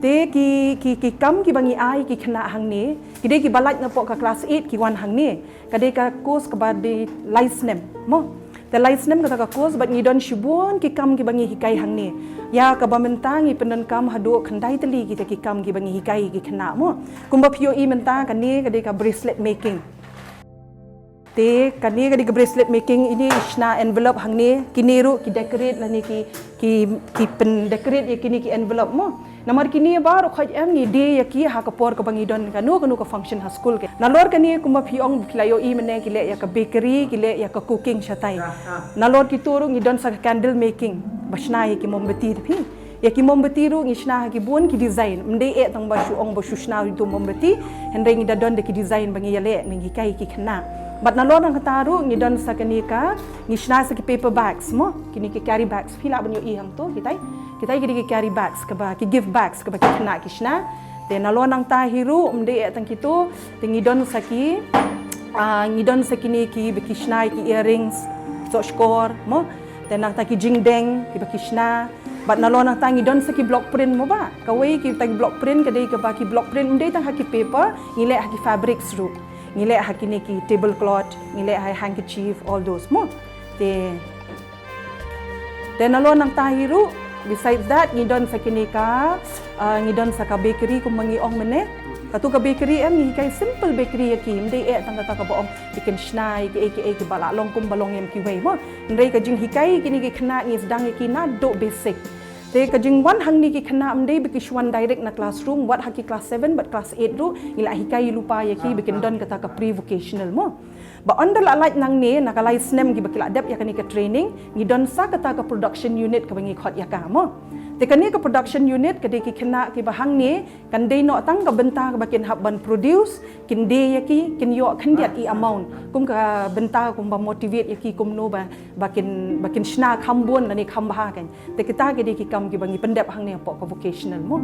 Te ki, ki, ki kam kiba ngi ai ki khynnah hangne, ki dei kiba lait napoh ka class eight ki wan hangne. Ka dei ka course kaba dei lai snem mo. Te lai snem kata ka course bad ngi don shibun ki kam kiba ngi hikai hangne. Ïa kaba mynta ngi pyndonkam haduh khyndai tylli kita ki kam kiba ngi hikai ki khynnah mo. Kumba phi ïohi mynta kane ka dei ka bracelet making. Te kane ka dei ka bracelet making, ine i shna envelope hangne, kine ruh ki decorate lane ki, ki, ki pyndecorate ïa kine ki envelope mo. Namar kine baroh khoit em ngi die ïa ki ha ka por kaba ngi don kano kano ka function ha skul. Nalor kane kumba phi ong ki la ïohi mynne ki leh ïa ka bakery, ki leh ïa ka cooking shatai. Nalor kito ruh ngi don sa ka candle making, ba shna ïa ki mombati te phi. Ïa ki mombati ruh ngi shna ha ki bun ki design. Ym dei eh tang ba shu ong ba shu shna ïa uto mombati. Hynrei ngi da don da ki design ba ngi ïaleh, ngi hikai ki khynnah. Bad nalor nangta ruh ngi don sa kane ka, ngi shna sa ki paper bags mo, kine ki carry bags. Phi lah ban ïohi hangto kitai. Kitai ki dei ki carry bags kaba ki gift bags kaba ki khynnah ki shna. Te nalor nangta hi ruh ym dei eh tang kito, te ngi don sa ki, ah, ngi don sa kine kiba ki shna ïa ki earrings, soh shkor mo. Te nangta ki jingdeng kiba ki shna. Bad nalor nangta ngi don sa ki block print mo ba. Kawei kita ki block print ka dei kaba ki block print ym dei tang ha ki paper, ngi leh ha ki fabrics ruh. Ngi leh ha kine ki tablecloth, ngi leh ha handkerchief, all those mo. Te, te nalor nangta hi ruh, besides that ngi don sa kine ka, ah, ngi don sa ka bakery kumba ngi ong mynne. Kato ka bakery em ngi hikai simple bakery ïa ki, ym dei eh tang kata kaba ong ba kin shna ïa kiei kiei kiba la long kumba long ïa kiwei mo. Hynrei ka jinghikai kine ki khynnah ngi sdang ïa ki naduh basic. Te ka jingwan hangne ki khynnah ym dei ba ki shu wan direct na classroom, wat ha ki class seven bad class eight ruh ngi la hikai lypa ïa ki ba kin don kata ka pre-vocational mo. Ba ynda la lait nangne na ka lai snem kiba ki la dep ïa kane ka training, ngi don sa kata ka production unit kaba ngi khot ïa ka mo. Te kane ka production unit ka dei ki khynnah kiba hangne kan dei noh tang ka bynta kaba kin hap ban produce, kin die ïa ki, kin ïoh khyndiat i amount. Kum ka bynta kumba motivate ïa ki kumno ba, ba kin, ba kin shna kham bun lane kham bha kan. Te kita ki dei ki kam kiba ngi pyndep hangne hapoh ka vocational mo.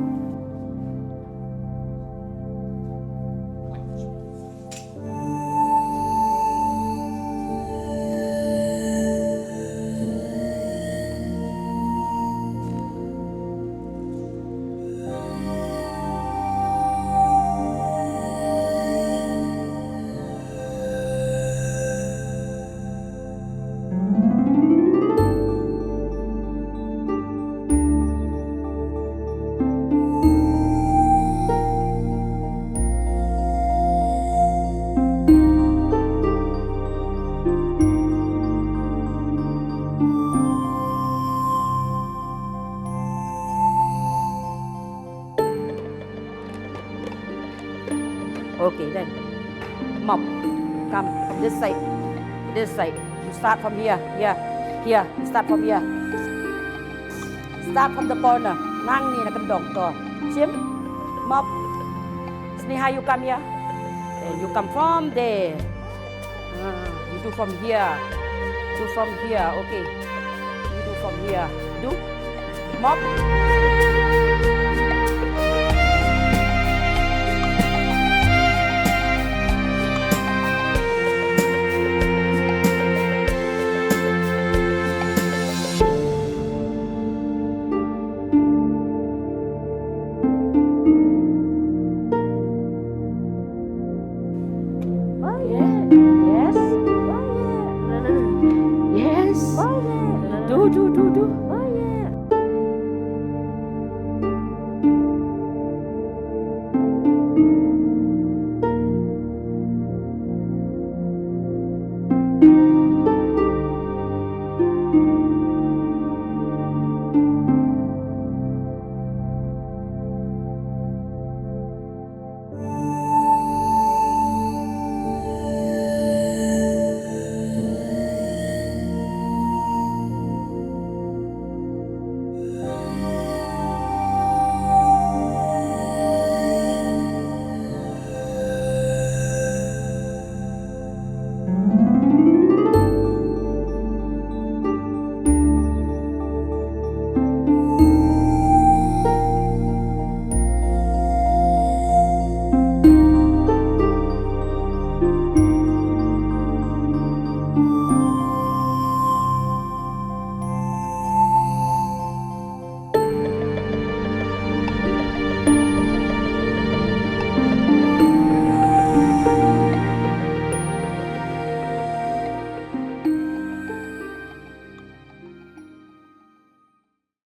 Okay, then. Mop. Come from this side. This side. You start from here. Here. Here. You start from here. Start from the corner. Nangne na kyndong to. Shim. Mop. Sneha, you come here. Then you come from there. Ah, you do from here. Do from here. Okay. You do from here. Do. Mop.